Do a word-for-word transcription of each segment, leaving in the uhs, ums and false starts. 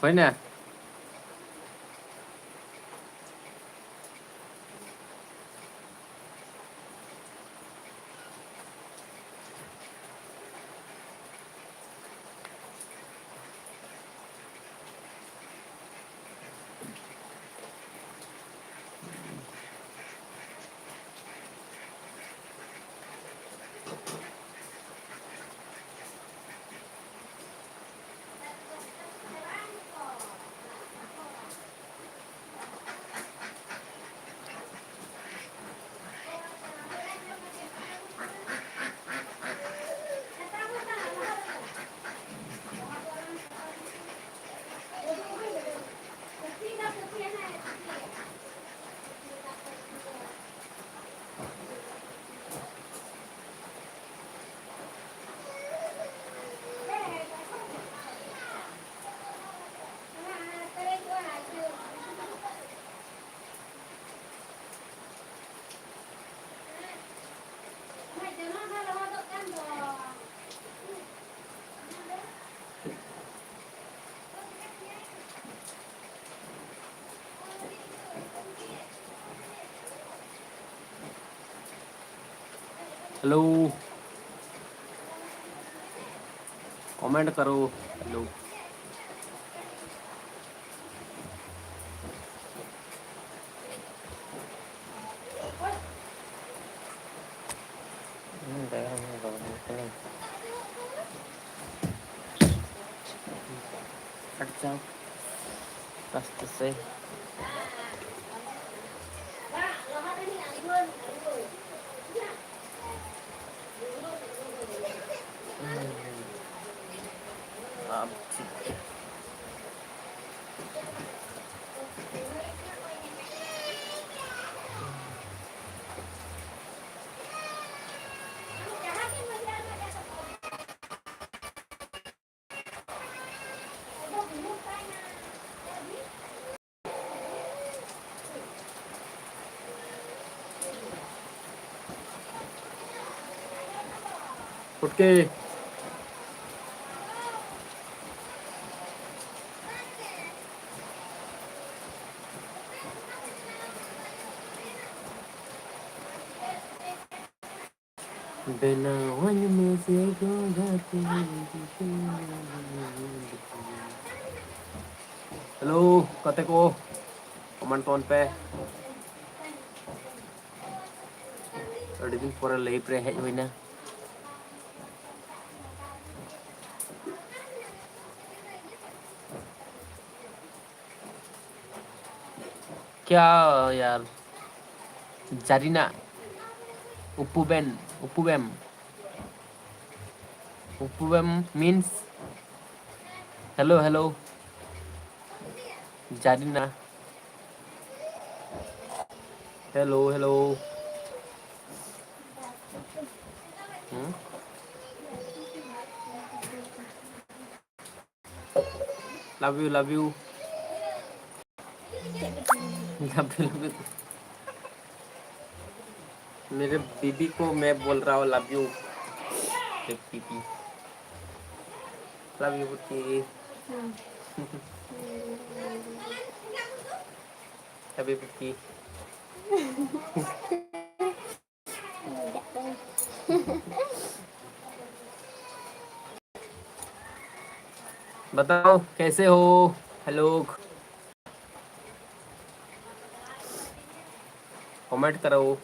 ᱦᱩᱭᱱᱟ? Hello, comment करो। Hello. हट जाओ रास्ते से। अब ठीक है। ओके। ᱵᱮᱱᱟᱣᱟᱹᱧ ᱢᱮᱥᱮ ᱜᱚ ᱜᱟᱛᱮ᱾ ᱦᱮᱞᱳ, ᱜᱟᱛᱮ ᱠᱚ, ᱠᱚᱢᱮᱱᱴ ᱛᱟᱵᱚᱱ ᱯᱮ᱾ ᱟᱹᱰᱤ ᱫᱤᱱ ᱯᱚᱨᱮ ᱞᱟᱭᱤᱵᱷ ᱨᱮ ᱦᱮᱡ ᱦᱩᱭᱱᱟ᱾ क्या यार, ᱡᱟᱨᱤᱱᱟ, ᱩᱯᱩᱵᱮᱱ, ᱩᱯᱩᱵᱮᱢ, ᱩᱯᱩᱵᱮᱢ means hello, hello, ᱡᱟᱨᱤᱱᱟ, hello, hello. ᱦᱩᱸ? Love you, love you. Love you, love you. मेरे बीबी को मैं बोल रहा हूँ लव यू। बीबी, लव यू पुटी। हैप्पी पुटी। बताओ कैसे हो हेलो लोग, कमेंट करो।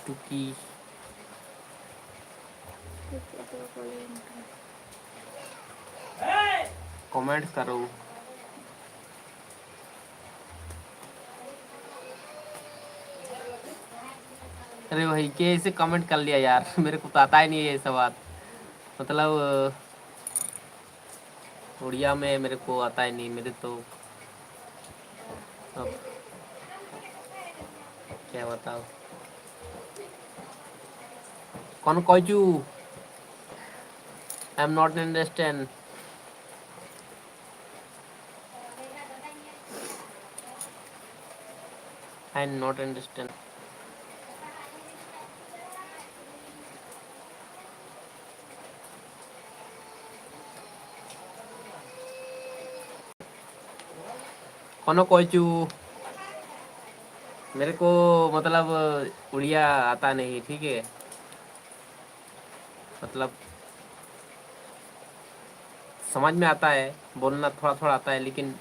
टुकी। कमेंट करो। अरे भाई, कैसे कमेंट कर लिया यार? मेरे को तो आता ही नहीं है ऐसा बात। मतलब, उड़िया में मेरे को आता ही नहीं, मेरे तो अब क्या बताओ। कौन कोचू? I am not understand। I not understand। कोनो कोई चू। मेरे को मतलब उड़िया आता नहीं, ठीक है, मतलब समझ में आता है, बोलना थोड़ा थोड़ा आता है, लेकिन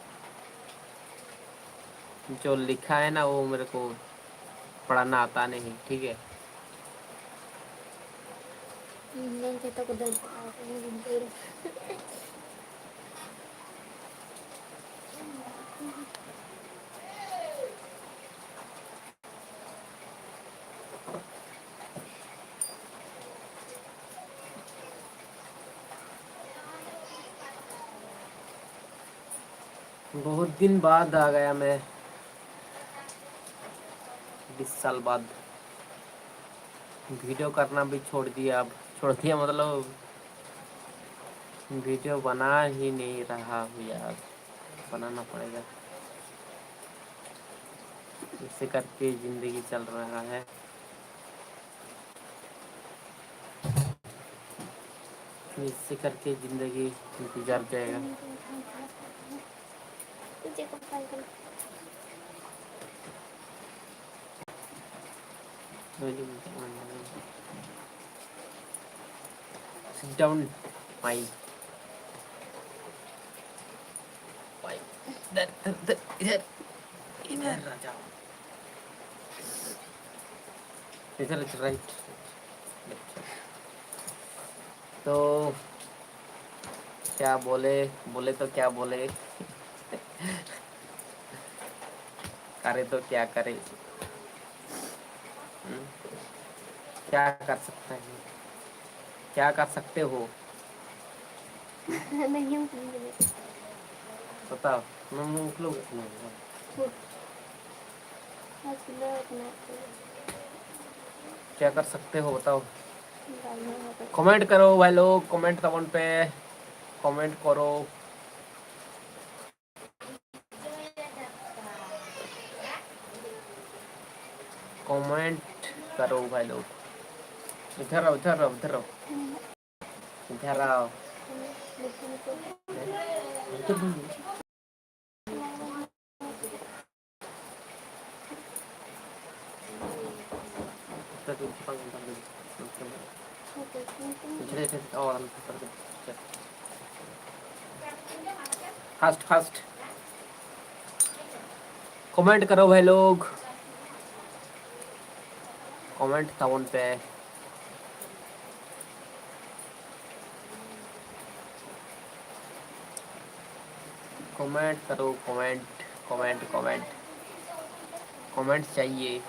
जो लिखा है ना, वो मेरे को पढ़ना आता नहीं, ठीक है। बहुत दिन बाद आ गया मैं, बीस साल बाद। वीडियो करना भी छोड़ दिया, अब छोड़ दिया मतलब, वीडियो बना ही नहीं रहा हूँ यार, बनाना पड़ेगा। इससे करके ज़िंदगी चल रहा है, इससे करके ज़िंदगी गुजर जाएगा। Sit down, my wife. इधर, इधर, इधर, इधर आ जाओ। इधर, इधर, राइट। तो क्या बोले, बोले तो क्या बोले? करे तो क्या करे? हम्म? क्या कर सकते हैं? क्या कर सकते हो? नहीं, हम कुछ नहीं कर सकते। बताओ, मैं मुंह खुलूंगा, खुलूंगा। खुद। आज खुला अपना। क्या कर सकते हो, बताओ। गालियाँ मत दो। कमेंट करो भाई लोग, कमेंट तबन पे कमेंट करो। कमेंट करो भाई लोग। इधर आओ, इधर आओ, इधर आओ। इधर आओ। इधर आओ। फास्ट फास्ट कमेंट करो भाई लोग, कमेंट ताबन पे। कमेंट करो, कमेंट, कमेंट, कमेंट, कमेंट चाहिए।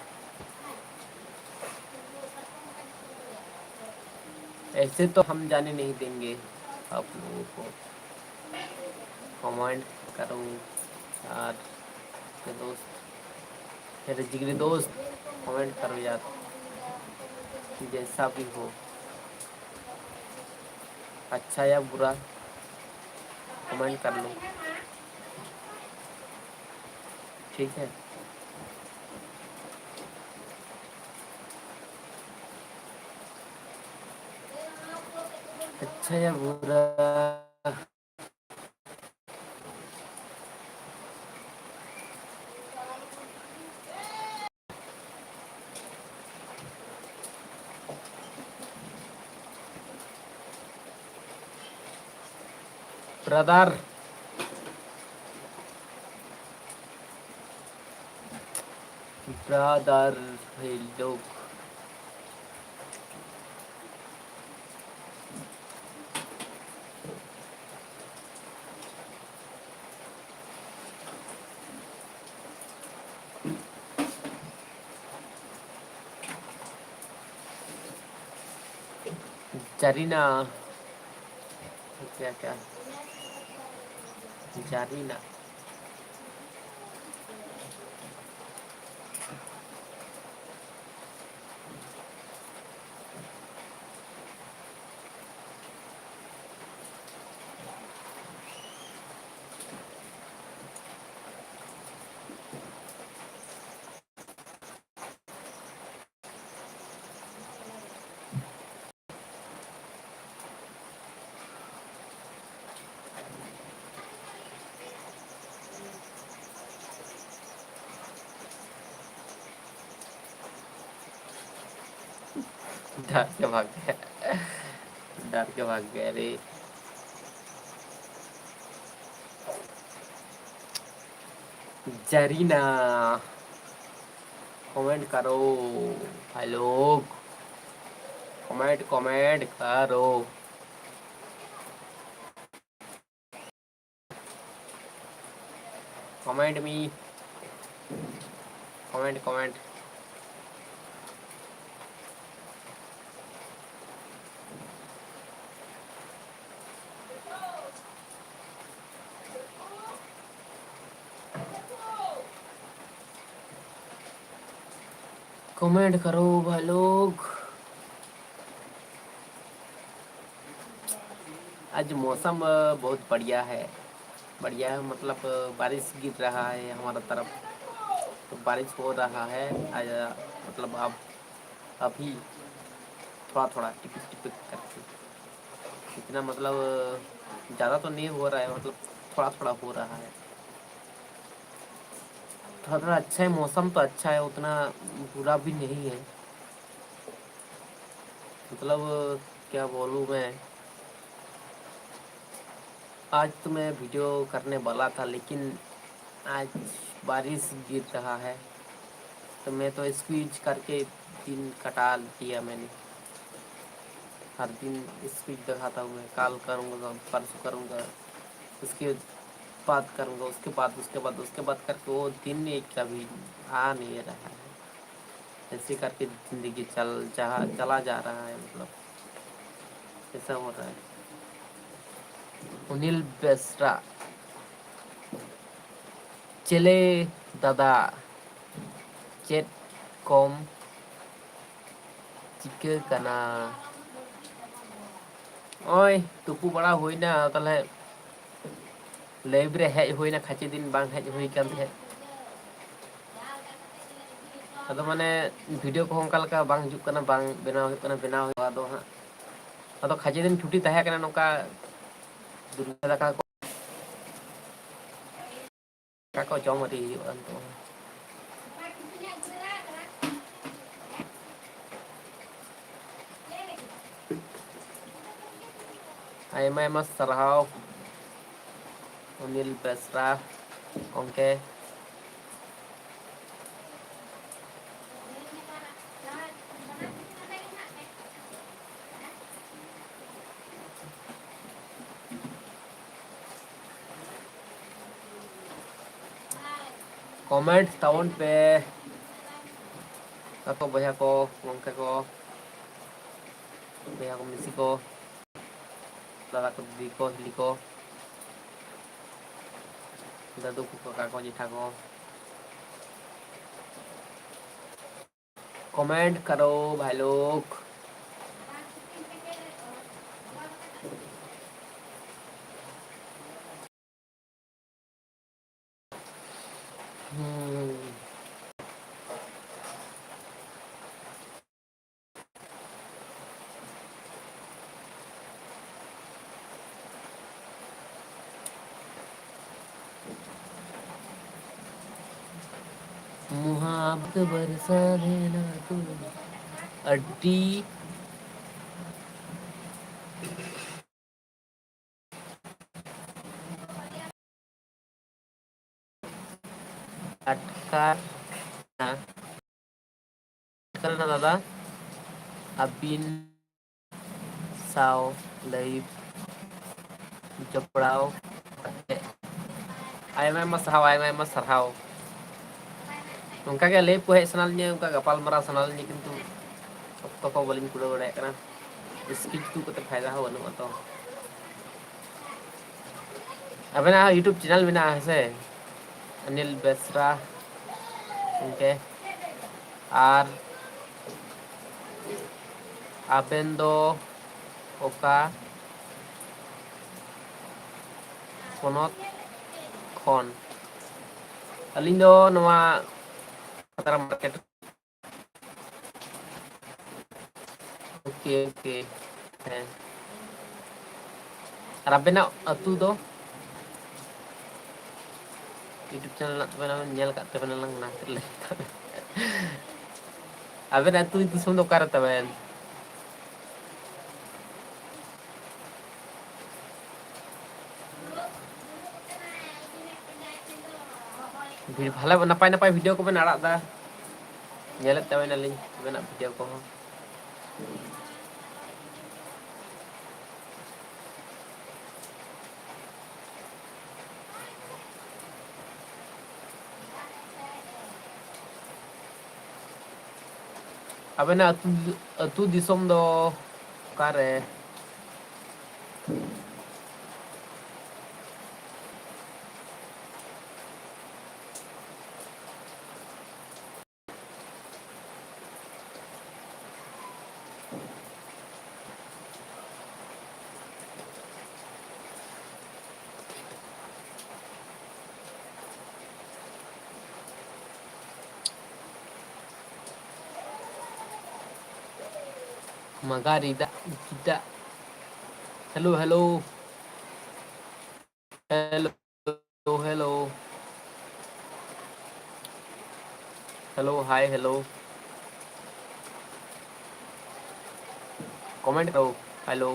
ऐसे तो हम जाने नहीं देंगे आप लोगों को। कमेंट करो यार, मेरे दोस्त, मेरे जिगरी दोस्त, कमेंट करो यार, जैसा भी हो, अच्छा या बुरा, कमेंट कर लो, ठीक है? अच्छा या बुरा। ब्रदर, ब्रदर, भाई लोग। जारीना, क्या, क्या? जारीना। डर के भाग गया। डर के भाग गया रे। जरीना, कमेंट करो भाई लोग, कमेंट कमेंट करो। Comment me, comment comment। Comment करो भाई लोग। आज मौसम बहुत बढ़िया है, बढ़िया है मतलब बारिश गिर रहा है हमारा तरफ, तो बारिश हो रहा है। आज मतलब अब अभी थोड़ा थोड़ा टिपिक टिपिक करके, इतना मतलब ज़्यादा तो नहीं हो रहा है, मतलब थोड़ा थोड़ा हो रहा है। थोड़ा थोड़ा अच्छा है, मौसम तो अच्छा है, उतना बुरा भी नहीं है। मतलब क्या बोलूँ मैं, आज तो मैं वीडियो करने वाला था, लेकिन आज बारिश गिर रहा है, तो मैं तो स्क्वीज करके दिन कटा दिया मैंने। हर दिन स्क्वीज दिखाता हूँ मैं, कल करूँगा, परसों करूँगा, उसके बाद करूँगा, उसके बाद, उसके बाद, उसके बाद करके वो दिन एक कभी आ नहीं रहा है। ऐसे करके ज़िंदगी चल जा चला जा रहा है, मतलब ऐसा हो रहा है। अनिल बेसरा, ᱪᱮᱞᱮ ᱫᱟᱫᱟ, ᱪᱮᱫ ᱠᱚᱢ ᱪᱤᱠᱟᱹ ᱠᱟᱱᱟ? ᱱᱚᱜᱼᱚᱭ ᱛᱩᱯᱩ ᱵᱟᱲᱟ ᱦᱩᱭᱱᱟ, ᱛᱟᱦᱞᱮ ᱞᱟᱭᱤᱵᱷ ᱨᱮ ᱦᱮᱡ ᱦᱩᱭᱱᱟ, ᱠᱷᱟᱪᱮ ᱫᱤᱱ ᱵᱟᱝ ᱦᱮᱡ ᱦᱩᱭ ᱠᱟᱱ ᱛᱟᱦᱮᱸᱫ᱾ ᱟᱫᱚ ᱢᱟᱱᱮ ᱵᱷᱤᱰᱤᱭᱳ ᱠᱚᱦᱚᱸ ᱚᱱᱠᱟ ᱞᱮᱠᱟ ᱵᱟᱝ ᱦᱤᱡᱩᱜ ᱠᱟᱱᱟ, ᱵᱟᱝ ᱵᱮᱱᱟᱣ ᱦᱩᱭᱩᱜ ᱠᱟᱱᱟ, ᱵᱮᱱᱟᱣ ᱦᱩᱭᱩᱜᱼᱟ ᱟᱫᱚ ᱦᱟᱸᱜ᱾ ᱟᱫᱚ ᱠᱷᱟᱪᱮ ᱫᱤᱱ ᱪᱷᱩᱴᱤ ᱛᱟᱦᱮᱸ ᱠᱟᱱᱟ, ᱱᱚᱝᱠᱟ ᱫᱩᱨᱜᱟᱹ ᱫᱟᱠᱟ ᱠᱚ ᱫᱟᱠᱟ ᱠᱚ ᱡᱚᱢ ᱟᱹᱰᱤ ᱦᱩᱭᱩᱜᱼᱟ ᱱᱤᱛᱚᱜ ᱦᱚᱸ᱾ ᱟᱭᱢᱟ ᱟᱭᱢᱟ ᱥᱟᱨᱦᱟᱣ ᱚᱱᱤᱞ ᱵᱮᱥᱨᱟ ᱜᱚᱢᱠᱮ᱾ Comment ᱛᱟᱵᱚᱱ ᱯᱮ ᱜᱟᱛᱮ ᱵᱚᱭᱦᱟ ᱠᱚ, ᱜᱚᱢᱠᱮ ᱠᱚ, ᱵᱚᱭᱦᱟ ᱠᱚ, ᱢᱤᱥᱤ ᱠᱚ, ᱫᱟᱫᱟ ᱠᱚ, ᱫᱤᱫᱤ ᱠᱚ, ᱦᱤᱞᱤ ᱠᱚ, ᱫᱟᱫᱩ ᱠᱚ, ᱠᱟᱠᱟ ᱠᱚ, ᱡᱮᱴᱷᱟ ᱠᱚ᱾ Comment करो भाई लोग। हम्म। मुहाबत बरसा देना तू। ᱟᱹᱰᱤ ᱟᱴᱠᱟᱨ ᱠᱟᱱᱟ᱾ ᱠᱟᱱᱟ ᱫᱟᱫᱟ, ᱟᱹᱵᱤᱱ ᱥᱟᱶ live ᱡᱚᱯᱲᱟᱣ ᱠᱟᱛᱮ ᱟᱭᱢᱟ ᱟᱭᱢᱟ ᱥᱟᱨᱦᱟᱣ, ᱟᱭᱢᱟ ᱟᱭᱢᱟ ᱥᱟᱨᱦᱟᱣ᱾ ᱱᱚᱝᱠᱟ ᱜᱮ live ᱠᱚ ᱦᱮᱡ ᱥᱟᱱᱟ ᱞᱤᱧᱟ, ᱚᱱᱠᱟ ᱜᱟᱯᱟᱞ ᱢᱟᱨᱟᱣ ᱥᱟᱱᱟ ᱞᱤᱧᱟ, ᱠᱤᱱᱛᱩ ᱚᱠᱛᱚ ᱠᱚ ᱵᱟᱹᱞᱤᱧ ᱠᱩᱲᱟᱹᱣ ᱫᱟᱲᱮᱭᱟᱜ ᱠᱟᱱᱟ᱾ Skip ᱠᱟᱛᱮ ᱯᱷᱟᱭᱫᱟ ᱦᱚᱸ ᱵᱟᱹᱱᱩᱜᱼᱟ ᱛᱚ᱾ ᱟᱵᱮᱱᱟᱜ YouTube channel ᱢᱮᱱᱟᱜᱼᱟ ᱦᱮᱸ ᱥᱮ? ᱚᱱᱤᱞ ᱵᱮᱥᱨᱟ ᱜᱚᱢᱠᱮ᱾ ᱟᱨ ᱟᱵᱮᱱ ᱫᱚ ᱚᱠᱟ ᱯᱚᱱᱚᱛ ᱠᱷᱚᱱ? ᱟᱹᱞᱤᱧ ᱫᱚ ᱱᱚᱣᱟ ᱠᱷᱟᱛᱲᱟ market᱾ OK, OK᱾ ᱦᱮᱸ᱾ ᱟᱨ ᱟᱵᱮᱱᱟᱜ ᱟᱹᱛᱩ ᱫᱚ? YouTube channel ᱢᱮᱱᱟᱜ ᱛᱟᱵᱮᱱᱟ, ᱧᱮᱞ ᱠᱟᱜ ᱛᱟᱵᱮᱱᱟᱞᱟᱝ, ᱚᱱᱟ ᱠᱷᱟᱹᱛᱤᱨ ᱞᱟᱹᱭ ᱫᱟᱞᱤᱧ᱾ ᱟᱵᱮᱱ ᱟᱹᱛᱩ ᱫᱤᱥᱚᱢ ᱫᱚ ᱚᱠᱟᱨᱮ ᱛᱟᱵᱮᱱ? ᱵᱷᱟᱞᱮ ᱱᱟᱯᱟᱭ ᱱᱟᱯᱟᱭ ᱵᱷᱤᱰᱤᱭᱳ ᱠᱚᱵᱮᱱ ᱟᱲᱟᱜ ᱮᱫᱟ, ᱧᱮᱞᱮᱫ ᱛᱟᱵᱮᱱᱟᱞᱤᱧ ᱟᱵᱮᱱᱟᱜ ᱵᱷᱤᱰᱤᱭᱳ ᱠᱚᱦᱚᱸ᱾ ᱟᱵᱮᱱᱟᱜ ᱟᱹᱛᱩ, ᱟᱹᱛᱩ ᱫᱤᱥᱚᱢ ᱫᱚ ᱚᱠᱟᱨᱮ? ᱢᱟᱜᱟᱨᱤ ᱫᱟᱜ ᱜᱤᱫᱟᱜ᱾ Hello, hello. Hello, hello. Hello, hi, hello. Comment ᱠᱚ, hello.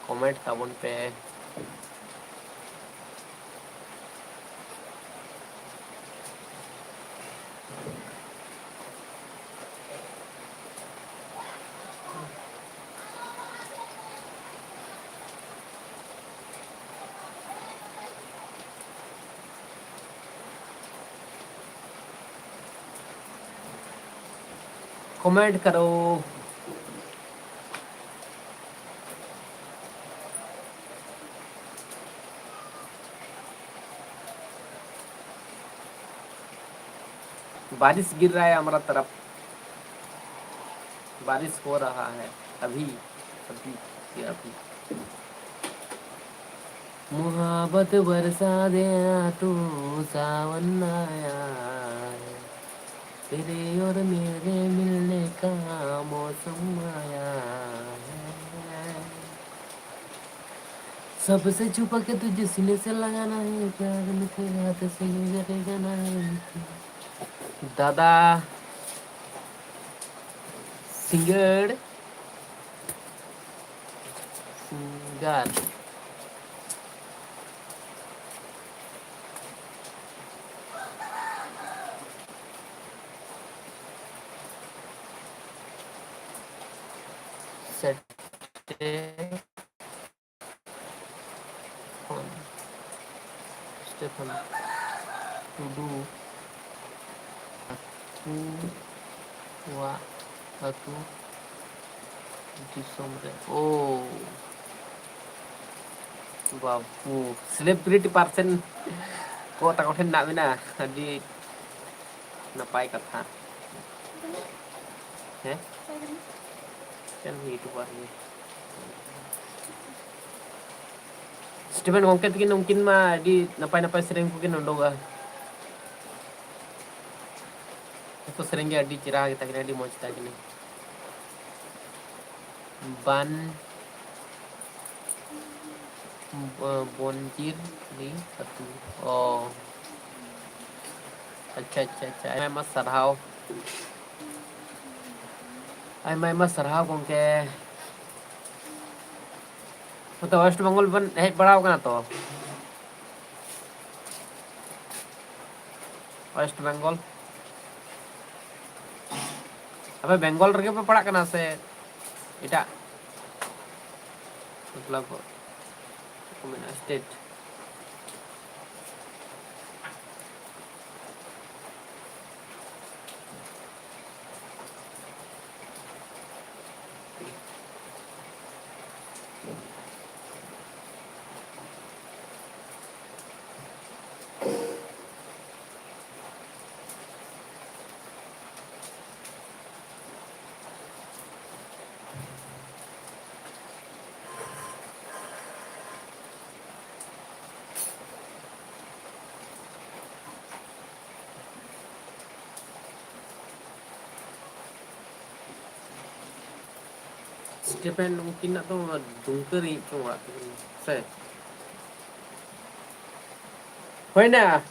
Comment ᱛᱟᱵᱚᱱ ᱯᱮ᱾ Comment करो। बारिश गिर रहा है हमारा तरफ, बारिश हो रहा है अभी, अभी, ये अभी। मुहब्बत बरसा देना तू, सावन आया है, तेरे और मेरे मिलने का मौसम आया है। सबसे छुपा के तुझे सीने से लगाना है, प्यार में तेरे हाथ से गुजर जाना है। दादा सिंगर, सिंगर। ᱥᱮᱴᱮᱨ ᱠᱷᱚᱱ ᱥᱴᱮᱯᱷᱟᱱ ᱴᱩᱰᱩ ᱟᱹᱛᱩᱣᱟᱜ ᱟᱹᱛᱩ ᱫᱤᱥᱚᱢ ᱨᱮ᱾ ᱳ ᱵᱟᱵᱩ, ᱥᱮᱞᱤᱵᱨᱤᱴᱤ ᱯᱟᱨᱥᱮᱱ ᱠᱚ ᱛᱟᱠᱚ ᱴᱷᱮᱱ ᱢᱮᱱᱟᱜ ᱵᱮᱱᱟ, ᱟᱹᱰᱤ ᱱᱟᱯᱟᱭ ᱠᱟᱛᱷᱟ᱾ ᱦᱮᱸ? ᱪᱮᱫ ᱤᱭᱩᱴᱩᱵᱟᱨ ᱜᱮ? ᱥᱴᱤᱯᱷᱮᱱ ᱜᱚᱢᱠᱮ ᱛᱟᱹᱠᱤᱱ, ᱩᱱᱠᱤᱱ ᱢᱟ ᱟᱹᱰᱤ ᱱᱟᱯᱟᱭ ᱱᱟᱯᱟᱭ ᱥᱮᱨᱮᱧ ᱠᱚᱠᱤᱱ ᱩᱰᱩᱠᱟ᱾ ᱩᱱᱠᱩ ᱥᱮᱨᱮᱧ ᱜᱮ ᱟᱹᱰᱤ ᱪᱮᱦᱨᱟ ᱜᱮᱛᱟ ᱠᱤᱱᱟ, ᱟᱹᱰᱤ ᱢᱚᱡᱽ ᱜᱮᱛᱟ ᱠᱤᱱᱟ᱾ ᱵᱟᱱ ᱵᱚ-, ᱵᱚᱱᱡᱤᱨ ᱨᱤ ᱟᱹᱛᱩ᱾ ᱚ᱾ ᱟᱪᱪᱷᱟ, ᱟᱪᱪᱷᱟ, ᱟᱪᱪᱷᱟ᱾ ᱟᱭᱢᱟ, ᱟᱭᱢᱟ ᱥᱟᱨᱦᱟᱣ᱾ ᱟᱭᱢᱟ, ᱟᱭᱢᱟ ᱥᱟᱨᱦᱟᱣ ᱜᱚᱢᱠᱮ᱾ ᱱᱚᱛᱮ ᱳᱭᱮᱥᱴ ᱵᱮᱝᱜᱚᱞ ᱵᱮᱱ ᱦᱮᱡ ᱵᱟᱲᱟᱣ ᱠᱟᱱᱟ ᱛᱚ? ᱳᱭᱮᱥᱴ ᱵᱮᱝᱜᱚᱞ᱾ ᱟᱯᱮ ᱵᱮᱝᱜᱚᱞ ᱨᱮᱜᱮ ᱯᱮ ᱯᱟᱲᱟᱜ ᱠᱟᱱᱟ ᱥᱮ ᱮᱴᱟᱜ, ᱢᱚᱛᱞᱚᱵ, ᱪᱮᱫ ᱠᱚ ᱢᱮᱱᱟ, ᱥᱴᱮᱴ? ᱥᱴᱤᱯᱷᱮᱱ ᱩᱱᱠᱤᱱᱟᱜ ᱫᱚ ᱫᱩᱢᱠᱟᱹ ᱨᱮ ᱪᱚᱝ ᱚᱲᱟᱜ ᱛᱟᱹᱠᱤᱱ ᱥᱮ? ᱦᱩᱭᱱᱟ᱾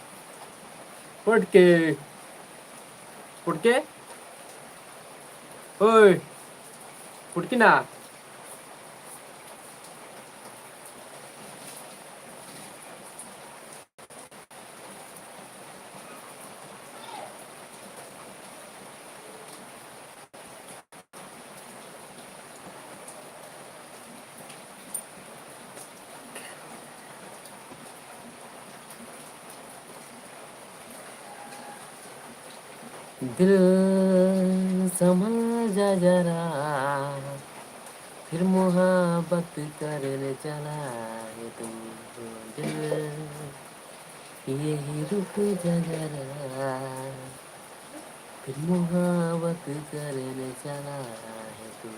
ᱯᱩᱴᱠᱤ᱾ ᱯᱩᱴᱠᱤ? ᱳᱭ᱾ ᱯᱩᱴᱠᱤ ᱱᱟ᱾ दिल समझ जा जरा, फिर मोहब्बत करने चला है तू। दिल यही रुक जा जरा, फिर मोहब्बत करने चला है तू।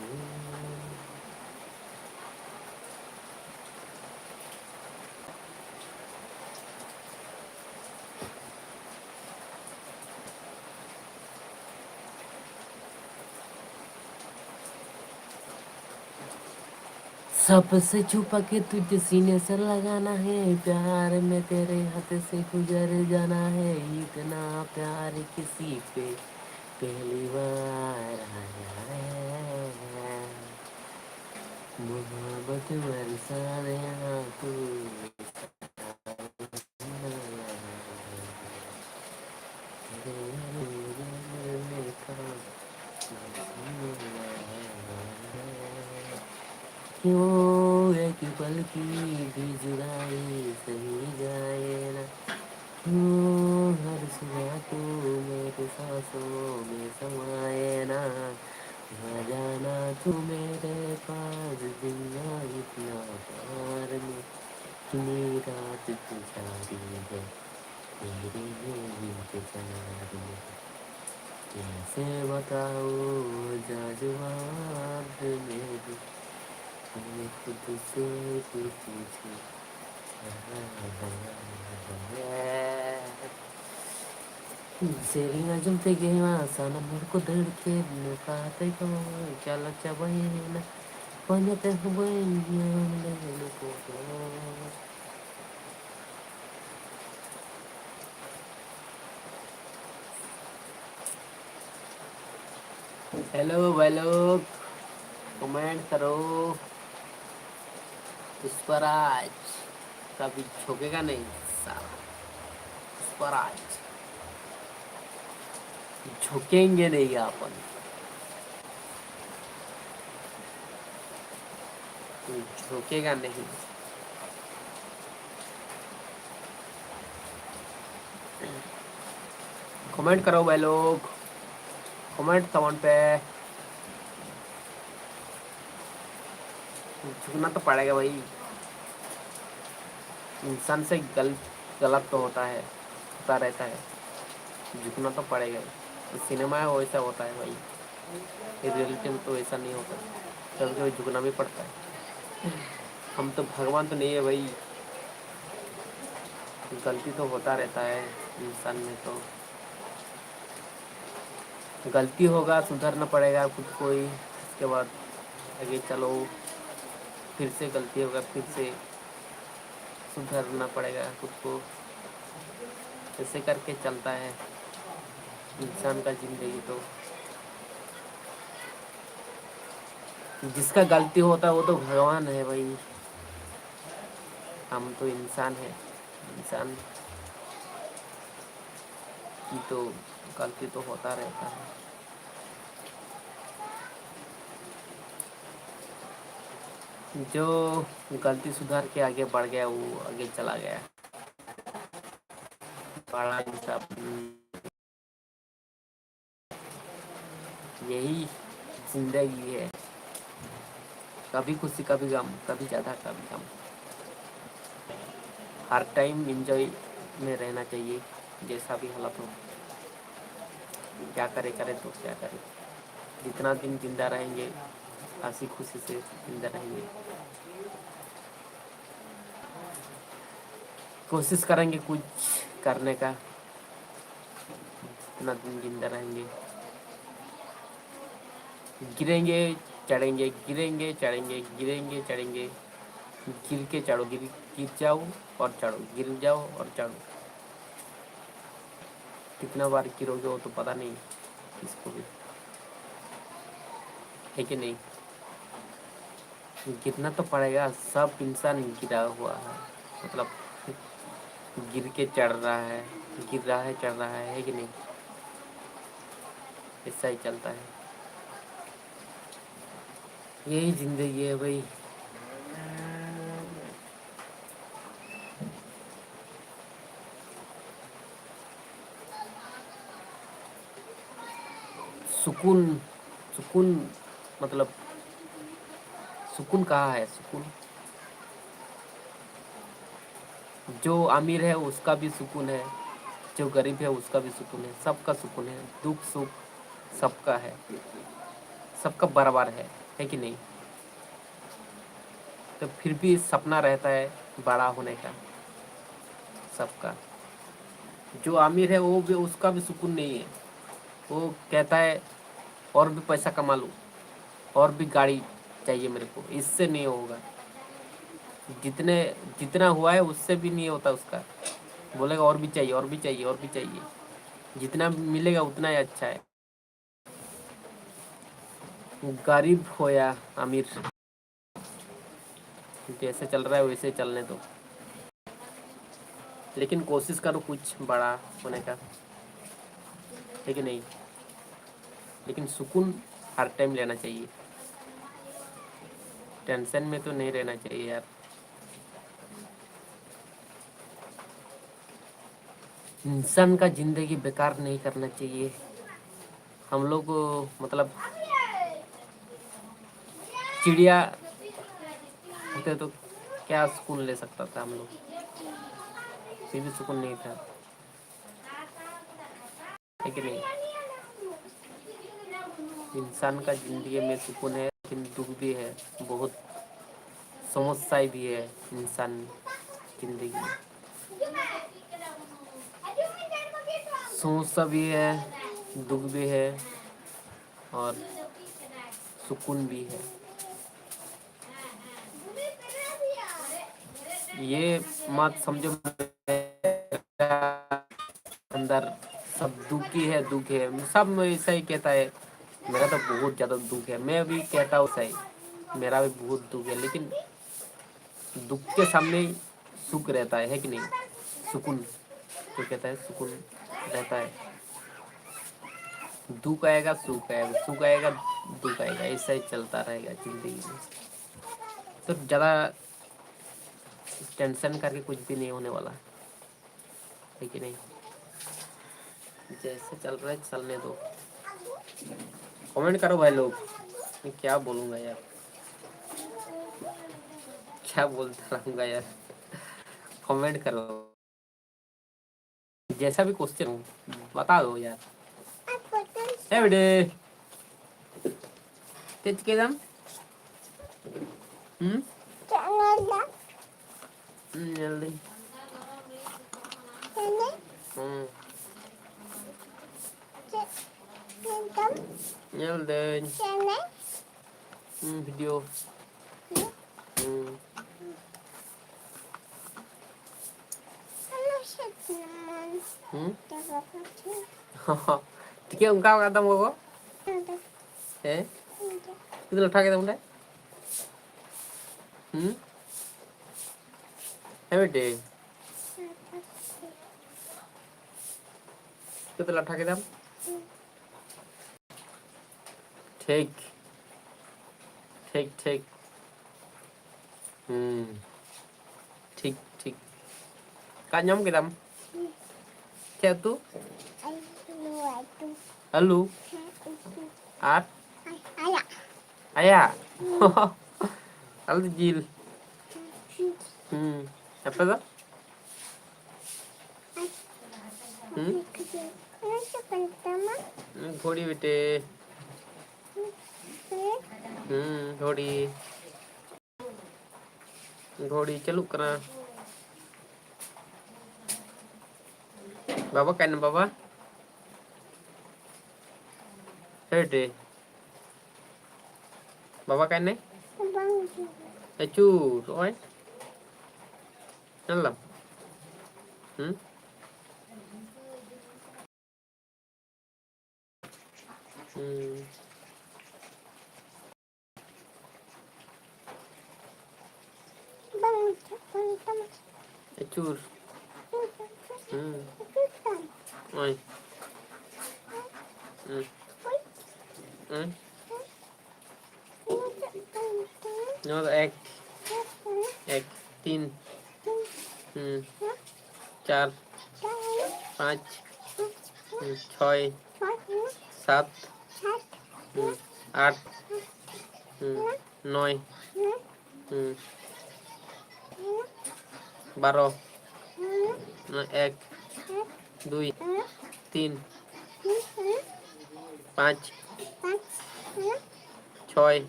सबसे छुपा के तुझे सीने से लगाना है, प्यार में तेरे हाथ से गुजर जाना है। इतना प्यार किसी पे पहली बार आया है। मोहब्बत बरसा देना तू। क्यों एक पल की भी जुदाई सही जाए ना, क्यों हर सुबह तू मेरे सांसों में समाए ना। आ जाना तू मेरे पास, जीना इतना प्यार में, इतनी रात गुजारी है तेरे इंतजार में। कैसे बताऊँ जज्बात मेरे, मैं खुद से भी तुझे ᱥᱮᱨᱮᱧ ᱟᱸᱡᱚᱢ ᱛᱮᱜᱮ ᱢᱟ ᱥᱟᱱᱟᱢ ᱦᱚᱲ ᱠᱚ ᱫᱟᱹᱲ ᱠᱮᱫ, ᱱᱚᱝᱠᱟ ᱛᱮᱜᱮ ᱪᱟᱞᱟᱣ ᱪᱟᱵᱟᱭᱮᱱᱟ ᱯᱟᱸᱡᱟ ᱛᱮᱦᱚᱸ ᱵᱟᱹᱧ ᱧᱟᱢ ᱞᱮᱫ ᱱᱩᱠᱩ ᱫᱚ᱾ हेलो भाई लोग, कमेंट करो। पुष्पराज, कभी झुकेगा नहीं साला। पुष्पराज, झुकेंगे नहीं अपन, झुकेगा नहीं। कमेंट करो भाई लोग। कमेंट कमेंट पे। झुकना तो पड़ेगा भाई, इंसान से गल गलत तो होता है, होता रहता है, झुकना तो पड़ेगा ही। सिनेमा है वैसा होता है भाई, रियलिटी में तो ऐसा नहीं होता, कभी कभी झुकना भी पड़ता है। हम तो भगवान तो नहीं है भाई, गलती तो होता रहता है इंसान में तो। गलती होगा, सुधरना पड़ेगा खुद को ही। उसके बाद आगे चलो, फिर से गलती होगा, फिर से सुधरना पड़ेगा खुद को। ऐसे करके चलता है इंसान का जिंदगी तो। जिसका गलती होता है वो तो भगवान है भाई, हम तो इंसान है, इंसान की तो गलती तो होता रहता है। जो गलती सुधार के आगे बढ़ गया वो आगे चला गया। बड़ा हिसाब, यही जिंदगी है। कभी खुशी कभी गम, कभी ज़्यादा कभी कम। हर टाइम एंजॉय में रहना चाहिए, जैसा भी हालत हो। क्या करे करे तो क्या करे, जितना दिन जिंदा रहेंगे हंसी खुशी से जिंदा रहेंगे। कोशिश करेंगे कुछ करने का, जितना दिन जिंदा रहेंगे। गिरेंगे, चढ़ेंगे, गिरेंगे, चढ़ेंगे, गिरेंगे, चढ़ेंगे। गिर के चढ़ो, गिर गिर जाओ और चढ़ो, गिर जाओ और चढ़ो। कितना बार गिरोगे वो तो पता नहीं किसको भी, है कि नहीं? गिरना तो पड़ेगा, सब इंसान गिरा हुआ है, मतलब गिर के चढ़ रहा है, गिर रहा है, चढ़ रहा है, है कि नहीं? ऐसा ही चलता है, यही जिंदगी है भाई। सुकून, सुकून, मतलब, सुकून कहाँ है? सुकून, जो अमीर है उसका भी सुकून है, जो गरीब है उसका भी सुकून है, सबका सुकून है। दुख सुख सबका है, सबका बराबर है, है कि नहीं? तो फिर भी सपना रहता है बड़ा होने का सबका। जो अमीर है वो भी, उसका भी सुकून नहीं है, वो कहता है और भी पैसा कमा लूँ, और भी गाड़ी चाहिए मेरे को, इससे नहीं होगा। जितने, जितना हुआ है उससे भी नहीं होता उसका, बोलेगा और भी चाहिए, और भी चाहिए, और भी चाहिए। जितना मिलेगा उतना ही अच्छा है। गरीब हो या अमीर, जैसे चल रहा है वैसे चलने दो, लेकिन कोशिश करो कुछ बड़ा होने का, है कि नहीं? लेकिन सुकून हर टाइम लेना चाहिए, टेंशन में तो नहीं रहना चाहिए यार। इंसान का जिंदगी बेकार नहीं करना चाहिए। हम लोग, मतलब, चिड़िया होते तो क्या सुकून ले सकता था हम लोग? फिर भी सुकून नहीं था, है कि नहीं? इंसान का जिंदगी में सुकून है, लेकिन दुख भी है, बहुत समस्याएं भी है इंसान जिंदगी में। समस्या भी है, दुख भी है और सुकून भी है। ये मत समझो अंदर सब दुखी है, दुख है, सब ऐसा ही कहता है। मेरा तो बहुत ज़्यादा दुख है, मैं भी कहता हूँ सही, मेरा भी बहुत दुख है, लेकिन दुख के सामने ही सुख रहता है, है कि नहीं? सुकून, जो कहता है सुकून रहता है। दुख आएगा, सुख आएगा, सुख आएगा, दुख आएगा, ऐसा ही चलता रहेगा जिंदगी में। तो ज़्यादा टेंशन करके कुछ भी नहीं होने वाला, है कि नहीं? जैसे चल रहा है चलने दो। कमेंट करो भाई लोग, मैं क्या बोलूँगा यार, क्या बोलता रहूँगा यार, कमेंट करो। जैसा भी क्वेश्चन हो, बता दो यार। ए बेटे, ᱪᱮᱫ ᱪᱤᱠᱟᱹᱭ ᱫᱟᱢ? ᱦᱩᱸ? ᱦᱩᱸ, ᱧᱮᱞ ᱫᱟᱹᱧ᱾ ᱦᱩᱸ᱾ ᱧᱮᱞ ᱫᱟᱹᱧ᱾ ᱦᱩᱸ, ᱵᱷᱤᱰᱤᱭᱳ᱾ ᱦᱩᱸ᱾ ᱦᱩᱸ? ᱪᱤᱠᱟᱹ ᱚᱱᱠᱟ ᱟᱠᱟᱫ ᱛᱟᱢ ᱜᱚᱜᱚ? ᱦᱮᱸ? ᱪᱤᱠᱟᱹ ᱞᱟᱴᱷᱟ ᱠᱮᱫᱟᱢ ᱚᱸᱰᱮ? ᱦᱩᱸ? ᱦᱮᱸ ᱵᱤᱴᱤ? ᱪᱤᱠᱟᱹᱛᱮ ᱞᱟᱴᱷᱟ ᱠᱮᱫᱟᱢ? ᱴᱷᱤᱠ, ᱴᱷᱤᱠ, ᱴᱷᱤᱠ᱾ ᱦᱩᱸ, ᱴᱷᱤᱠ, ᱴᱷᱤᱠ᱾ ᱠᱟ ᱧᱟᱢ ᱠᱮᱫᱟᱢ? ᱪᱮᱫ ᱩᱛᱩ? ᱟᱹᱞᱩ ᱩᱛᱩ᱾ ᱟᱹᱞᱩ? ᱦᱮᱸ, ᱩᱛᱩ᱾ ᱟᱨ? ᱟᱭᱟᱜ᱾ ᱟᱭᱟᱜ? ᱦᱩᱸ᱾ ᱟᱞᱮ ᱫᱚ ᱡᱤᱞ᱾ ᱦᱩᱸ᱾ ᱦᱩᱸ, ᱟᱯᱮ ᱫᱚ? ᱦᱩᱸ? ᱚᱱᱟ ᱪᱮᱫ ᱠᱟᱱ ᱛᱟᱢᱟ? ᱜᱷᱚᱲᱤ ᱵᱮᱴᱮ᱾ ᱦᱩᱸ? ᱦᱩᱸ, ᱜᱷᱚᱲᱤ᱾ ᱜᱷᱚᱲᱤ ᱪᱟᱹᱞᱩᱜ ᱠᱟᱱᱟ᱾ ᱵᱟᱵᱟ ᱚᱠᱟᱭᱮᱱᱟ ᱵᱟᱵᱟ? ᱦᱮᱸ ᱵᱮᱴᱮ᱾ ᱵᱟᱵᱟ ᱚᱠᱟᱭᱮᱱᱟᱭ? ᱵᱟᱝ ᱦᱤᱡᱩᱜ ᱠᱟᱱᱟ᱾ ᱮ ᱪᱩᱨ, ᱱᱚᱜᱼᱚᱭ᱾ ᱧᱮᱞ ᱫᱟᱢ? ᱦᱩᱸ? ᱦᱩᱸ᱾ ᱵᱟᱝ ᱦᱤᱡᱩᱜ ᱠᱟᱱ ᱛᱟᱢᱟ᱾ ᱮ ᱪᱩᱨ᱾ ᱦᱩᱸ᱾ ᱦᱩᱸ᱾ ᱦᱤᱡᱩᱜ ᱠᱟᱱ᱾ ᱱᱚᱜᱼᱚᱭ᱾ ᱦᱩᱸ᱾ ᱦᱩᱸ᱾ ᱱᱚᱣᱟ ᱫᱚ ᱮᱠ, ᱮᱠ, ᱛᱤᱱ, ᱦᱩᱸ, ᱪᱟᱨ, ᱯᱟᱸᱪ, ᱦᱩᱸ, ᱪᱷᱚᱭ, ᱥᱟᱛ, ᱦᱩᱸ, ᱟᱴ, ᱦᱩᱸ, ᱱᱚᱭ, ᱦᱩᱸ, ᱵᱟᱨᱚ, ᱮᱠ, ᱫᱩᱭ, ᱛᱤᱱ, ᱯᱟᱸᱪ, ᱪᱷᱚᱭ,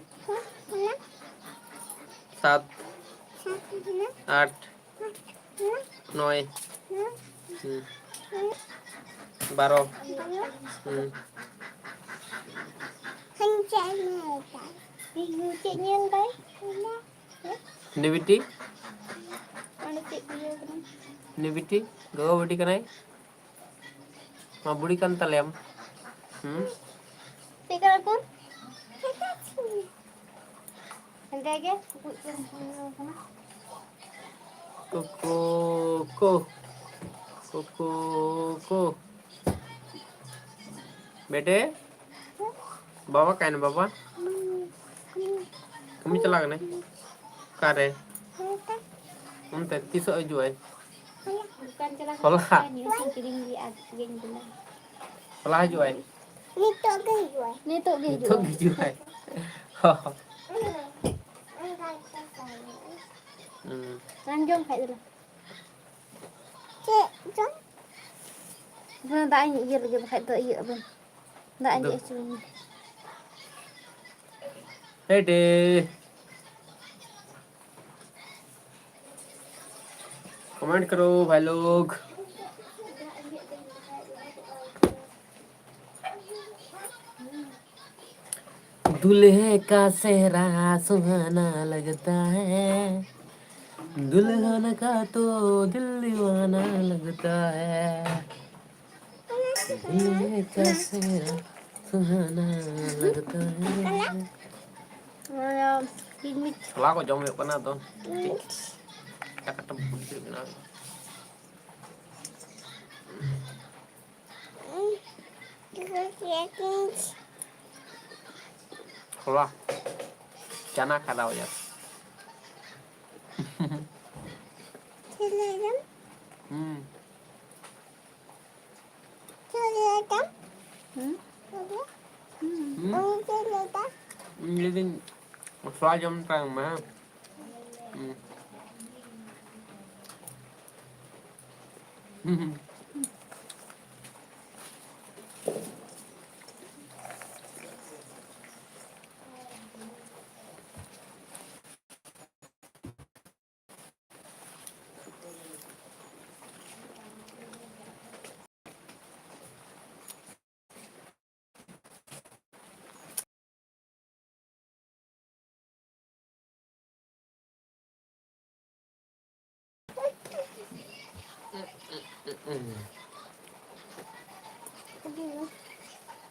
ᱥᱟᱛ, ᱟᱴ, ᱱᱚᱭ, ᱦᱩᱸ, ᱵᱟᱨᱚ, ᱦᱩᱸ᱾ ᱪᱮᱫ ᱧᱮᱞ ᱫᱟᱭ? ᱱᱤᱵᱤᱴᱤ? ᱚᱸᱰᱮ ᱪᱮᱫ ᱤᱭᱟᱹ ᱠᱟᱱᱟ? ᱱᱤᱵᱤᱴᱤ? ᱜᱚᱜᱚ ᱵᱩᱰᱷᱤ ᱠᱟᱱᱟᱭ? ᱢᱟ ᱵᱩᱲᱤ ᱠᱟᱱ ᱛᱟᱞᱮᱭᱟᱢ᱾ ᱦᱩᱸ? ᱪᱮᱫ ᱠᱟᱱᱟ ᱠᱚ? ᱦᱮᱸᱫᱮ ᱜᱮ, ᱴᱩᱠᱩᱡ ᱠᱚ ᱤᱭᱟᱹ ᱠᱟᱱᱟ᱾ ᱠᱩᱠᱩ ᱠᱩ᱾ ᱠᱩᱠᱩ ᱠᱩ᱾ ᱵᱮᱴᱮ, ᱵᱟᱵᱟ ᱚᱠᱟᱭᱮᱱᱟ ᱵᱟᱵᱟ? ᱠᱟᱹᱢᱤ ᱪᱟᱞᱟᱣ ᱠᱟᱱᱟᱭ? ᱚᱠᱟᱨᱮ? ᱚᱱᱛᱮ ᱛᱤᱥᱚᱜ ᱦᱤᱡᱩᱜ ᱟᱭ? ᱫᱚᱠᱟᱱ ᱪᱟᱞᱟᱣ ᱦᱚᱞᱟ᱾ ᱠᱟᱛᱮ ᱱᱤᱭᱟᱹ ᱠᱚ ᱠᱤᱨᱤᱧ ᱞᱮᱜᱼᱟ, ᱤᱭᱟᱹᱧ ᱠᱟᱱᱟ᱾ ᱦᱚᱞᱟ ᱦᱤᱡᱩᱜ ᱟᱭ? ᱱᱤᱛᱚᱜ ᱜᱮ ᱦᱤᱡᱩᱜ ᱟᱭ᱾ ᱱᱤᱛᱚᱜ ᱜᱮ ᱦᱤᱡᱩᱜ ᱱᱤᱛᱚᱜ ᱟᱭ᱾ ᱜᱮ ᱦᱤᱡᱩᱜ ᱟᱭ᱾ ᱦᱩᱸ᱾ ᱵᱟᱝ ᱡᱚᱢ ᱠᱷᱟᱡ ᱫᱚ᱾ ᱪᱮᱫ ᱪᱚᱝ? ᱦᱮᱸ, ᱫᱟᱜ ᱤᱧ ᱤᱭᱟᱹ ᱞᱮᱜᱮ, ᱵᱟᱠᱷᱟᱡ ᱫᱚ ᱤᱭᱟᱹᱜ ᱟᱵᱚᱱ᱾ ᱫᱟᱜ ᱤᱧ ᱫᱩ᱾ ᱦᱮᱡ ᱦᱚᱪᱚ ᱟᱹᱧ ᱢᱮ᱾ ᱦᱮᱰᱮ᱾ कमेंट करो भाई लोग। दूल्हे का सेहरा सुहाना लगता है, दुल्हन का तो दिल दीवाना लगता है। दूल्हे का सेहरा सुहाना लगता है। ᱦᱚᱞᱟ ᱠᱚ ᱡᱚᱢ ᱦᱩᱭᱩᱜ ᱠᱟᱱᱟ, ᱟᱫᱚ ᱠᱟᱹᱴᱤᱡ ᱪᱟᱠᱟᱴᱟ ᱵᱩᱡᱷᱟᱹᱜ ᱠᱟᱱᱟ᱾ ᱦᱚᱞᱟ ᱪᱟᱱᱟ ᱠᱷᱟᱫᱟ ᱵᱟᱡᱟᱨ᱾ ᱦᱩᱸ᱾ ᱦᱩᱸ? ᱦᱩᱸ᱾ ᱩᱱᱤ ᱪᱮᱫ ᱞᱟᱹᱭᱫᱟ? ᱤᱧ ᱞᱟᱹᱭᱫᱟᱹᱧ, ᱥᱚᱣᱟ ᱡᱚᱢ ᱛᱟᱭᱚᱢ ᱢᱮ, ᱦᱮᱸ? ᱦᱩᱸ᱾ ᱦᱩᱸ᱾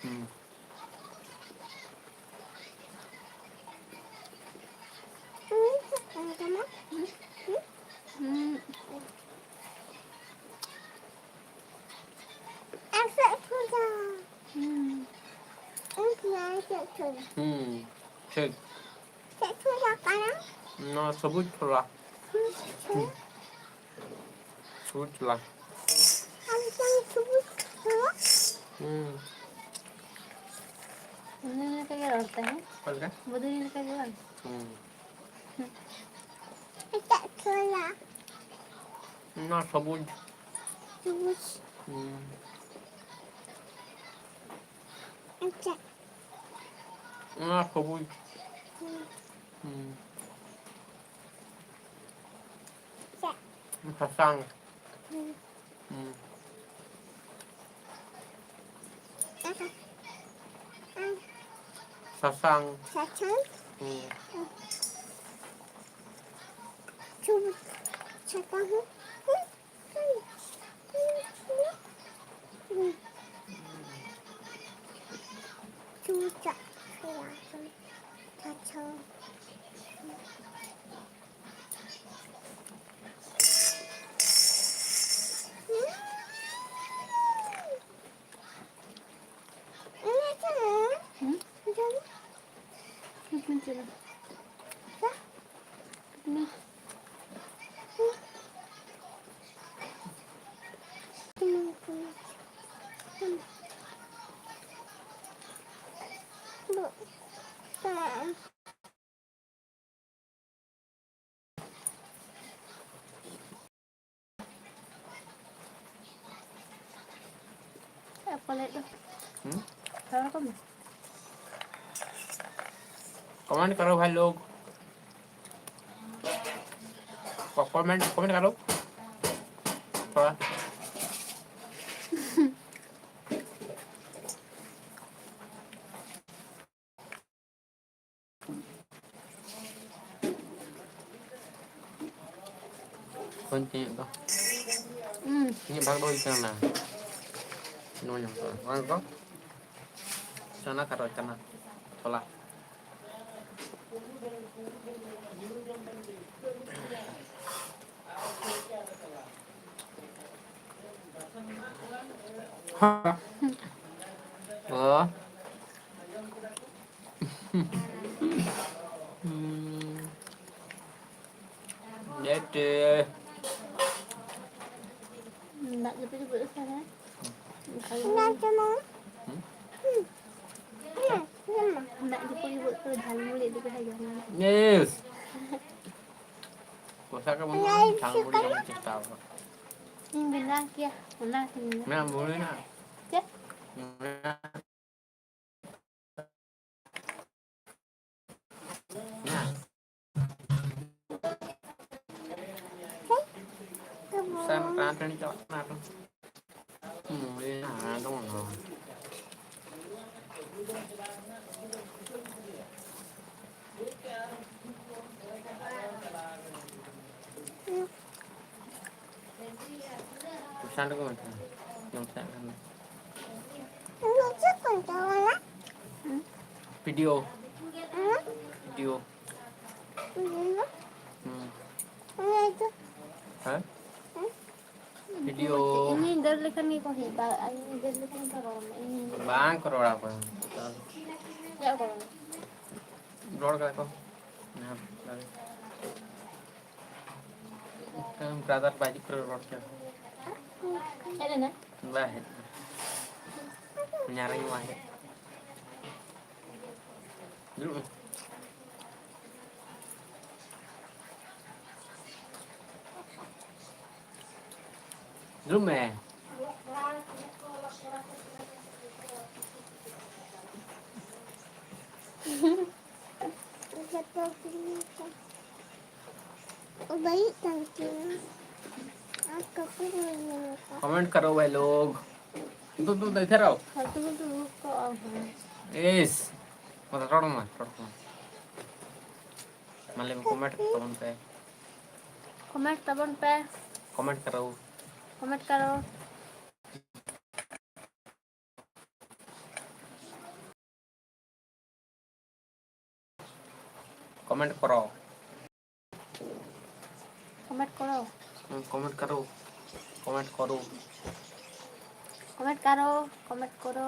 ᱦᱩᱸ᱾ ᱦᱩᱸ, ᱴᱷᱤᱠ᱾ ᱪᱮᱫ ᱪᱷᱚᱞᱟ ᱠᱟᱱᱟ? ᱱᱚᱣᱟ ᱥᱚᱵᱩᱡ ᱪᱷᱚᱞᱟ᱾ ᱦᱩᱸ, ᱪᱷᱚᱞᱟ᱾ ᱥᱚᱵᱩᱡ ᱪᱷᱚᱞᱟ᱾ ᱟᱢ ᱥᱟᱶ ᱥᱚᱵᱩᱡ ᱪᱷᱚᱞᱟ? ᱦᱩᱸ᱾ ᱵᱩᱫᱷᱩ ᱞᱮᱠᱟ ᱜᱮ ᱨᱚᱲ ᱛᱟᱭ, ᱦᱮᱸ? ᱚᱠᱟ ᱞᱮᱠᱟ? ᱵᱩᱫᱷᱩ ᱞᱮᱠᱟ ᱜᱮ ᱵᱟᱝ? ᱦᱩᱸ᱾ ᱮᱴᱟᱜ ᱪᱷᱚᱞᱟ᱾ ᱱᱚᱣᱟ ᱥᱚᱵᱩᱡ᱾ ᱥᱚᱵᱩᱡ᱾ ᱦᱩᱸ᱾ ᱟᱪᱪᱷᱟ᱾ ᱚᱱᱟ ᱥᱚᱵᱩᱡ᱾ ᱦᱩᱸ᱾ ᱦᱩᱸ᱾ ᱟᱪᱪᱷᱟ᱾ ᱥᱟᱥᱟᱝ᱾ ᱦᱩᱸ᱾ ᱦᱩᱸ᱾ ᱟᱪᱪᱷᱟ᱾ ᱟᱨ ᱥᱟᱥᱟᱝ᱾ ᱥᱟᱥᱟᱝ᱾ ᱦᱩᱸ᱾ ᱥᱚᱵᱩᱡ᱾ ᱥᱟᱥᱟᱝ ᱦᱚᱸ᱾ ᱯᱟᱞᱮᱫ ᱫᱚ᱾ ᱦᱩᱸ? ᱨᱚᱲ ᱠᱚᱢᱮ᱾ कमेंट करो भाई लोग। कमेंट, कमेंट करो थोड़ा। ᱠᱚᱧ ᱛᱤᱧᱚᱜ ᱫᱚ᱾ ᱦᱩᱸ᱾ ᱤᱧᱟᱹᱜ ᱵᱷᱟᱜᱽ ᱫᱚ ᱦᱩᱭ ᱠᱟᱱᱟ᱾ ᱱᱚᱣᱟ ᱧᱟᱢ ᱠᱟᱜᱼᱟ᱾ ᱵᱟᱝ ᱠᱚ? ᱪᱟᱱᱟ ᱠᱟᱴᱚ, ᱪᱟᱱᱟ᱾ ᱪᱷᱚᱞᱟ᱾ ᱦᱮᱸ᱾ ᱚ᱾ ᱦᱩᱸ᱾ ᱱᱮᱴ᱾ ᱫᱟᱜ ᱡᱟᱹᱯᱩᱫ ᱡᱟᱹᱯᱩᱫ ᱞᱮᱠᱷᱟᱱ ᱦᱮᱸ᱾ ᱫᱟᱜ ᱡᱟᱹᱯᱩᱫ ᱡᱟᱹᱯᱩᱫ ᱠᱚ ᱡᱷᱟᱞᱢᱩᱲᱤ ᱤᱫᱤ ᱠᱟᱛᱮ ᱡᱚᱢ ᱧᱩ᱾ ᱤᱥ᱾ ᱯᱚᱭᱥᱟ ᱠᱚ ᱵᱟᱹᱱᱩᱜᱼᱟ, ᱡᱷᱟᱞᱢᱩᱲᱤ ᱡᱚᱢ ᱪᱮᱥᱴᱟ ᱟᱠᱟᱫᱟ᱾ ᱤᱧ ᱵᱮᱱᱟᱣ ᱠᱮᱭᱟ, ᱚᱱᱟ ᱠᱚᱧ ᱢᱮᱱᱟ᱾ ᱢᱮᱱᱟᱜ ᱵᱷᱩᱲᱤ ᱢᱮᱱᱟᱜᱼᱟ᱾ ᱪᱮᱫ? ᱥᱮᱱ ᱴᱟᱱ ᱴᱟᱹᱱᱤ ᱪᱟᱞᱟᱜ ᱠᱟᱱᱟ ᱟᱨᱦᱚᱸ᱾ ᱢᱩᱲᱤ ᱦᱟᱲᱟᱢ ᱠᱟᱱᱟ᱾ ᱯᱚᱭᱥᱟ ᱩᱰᱩᱠᱚᱜ ᱢᱮ ᱛᱟᱦᱞᱮ, ᱡᱚᱢ ᱥᱟᱱᱟᱭᱮᱫ ᱠᱷᱟᱱ ᱫᱚ᱾ ᱵᱷᱤᱰᱤᱭᱳ᱾ ᱵᱷᱤᱰᱤᱭᱳ᱾ ᱦᱩᱸ᱾ ᱦᱮᱸ? ᱵᱷᱤᱰᱤᱭᱳ᱾ ᱤᱧᱤᱧ ᱫᱟᱹᱲ ᱞᱮᱠᱷᱟᱱ ᱜᱮᱠᱚ ᱦᱮᱡ ᱫᱟᱲᱮᱭᱟᱜᱼᱟ, ᱤᱧᱤᱧ ᱫᱟᱹᱲ ᱞᱮᱠᱷᱟᱱ ᱜᱮᱠᱚ ᱨᱚᱲ ᱟᱢᱟ, ᱤᱧᱤᱧ ᱫᱟᱹᱲ ᱞᱮᱠᱷᱟᱱ᱾ ᱵᱟᱝ ᱠᱚ ᱨᱚᱲᱟ ᱚᱠᱚᱭ ᱦᱚᱸ᱾ ᱪᱮᱫᱟᱜ ᱠᱚ ᱨᱚᱲᱟ? ᱨᱚᱲ ᱠᱟᱫᱟ ᱠᱚ᱾ ᱢᱤᱫᱴᱟᱝ ᱵᱨᱟᱫᱟᱨ ᱵᱟᱭ ᱦᱤᱡᱩᱜ ᱠᱟᱱᱟ ᱨᱚᱲ ᱦᱚᱪᱚ᱾ ᱦᱮᱡ ᱞᱮᱱᱟ? ᱵᱟᱭ ᱦᱮᱡ ᱠᱟᱱᱟ᱾ ᱧᱟᱨᱮᱧ ᱵᱟᱭ ᱦᱮᱡ᱾ ᱫᱩᱲᱩᱵ ᱢᱮ᱾ ᱫᱩᱲᱩᱵ ᱢᱮ᱾ भाई, थैंक यू। आप कपड़े नहीं लेने का। कमेंट करो भाई लोग। तू, तू, तू इधर आओ। हाँ, तू, तू, तू को आओ, हाँ। इस, ᱢᱟ ᱨᱚᱲ ᱢᱮ, ᱨᱚᱲ ᱢᱮ᱾ ᱢᱟ ᱞᱟᱹᱭ ᱢᱮ, ᱠᱚᱢᱮᱱᱴ ᱛᱟᱵᱚᱱ ᱯᱮ᱾ ᱠᱚᱢᱮᱱᱴ ᱛᱟᱵᱚᱱ ᱯᱮ᱾ ᱠᱚᱢᱮᱱᱴ ᱠᱟᱨᱚ᱾ ᱠᱚᱢᱮᱱᱴ ᱠᱟᱨᱚ᱾ ᱠᱚᱢᱮᱱᱴ ᱠᱚᱨᱚ᱾ ᱠᱚᱢᱮᱱᱴ ᱠᱚᱨᱚ᱾ ᱦᱩᱸ, ᱠᱚᱢᱮᱱᱴ ᱠᱟᱨᱚ᱾ ᱠᱚᱢᱮᱱᱴ ᱠᱚᱨᱚ᱾ ᱠᱚᱢᱮᱱᱴ ᱠᱟᱨᱚ᱾ ᱠᱚᱢᱮᱱᱴ ᱠᱚᱨᱚ᱾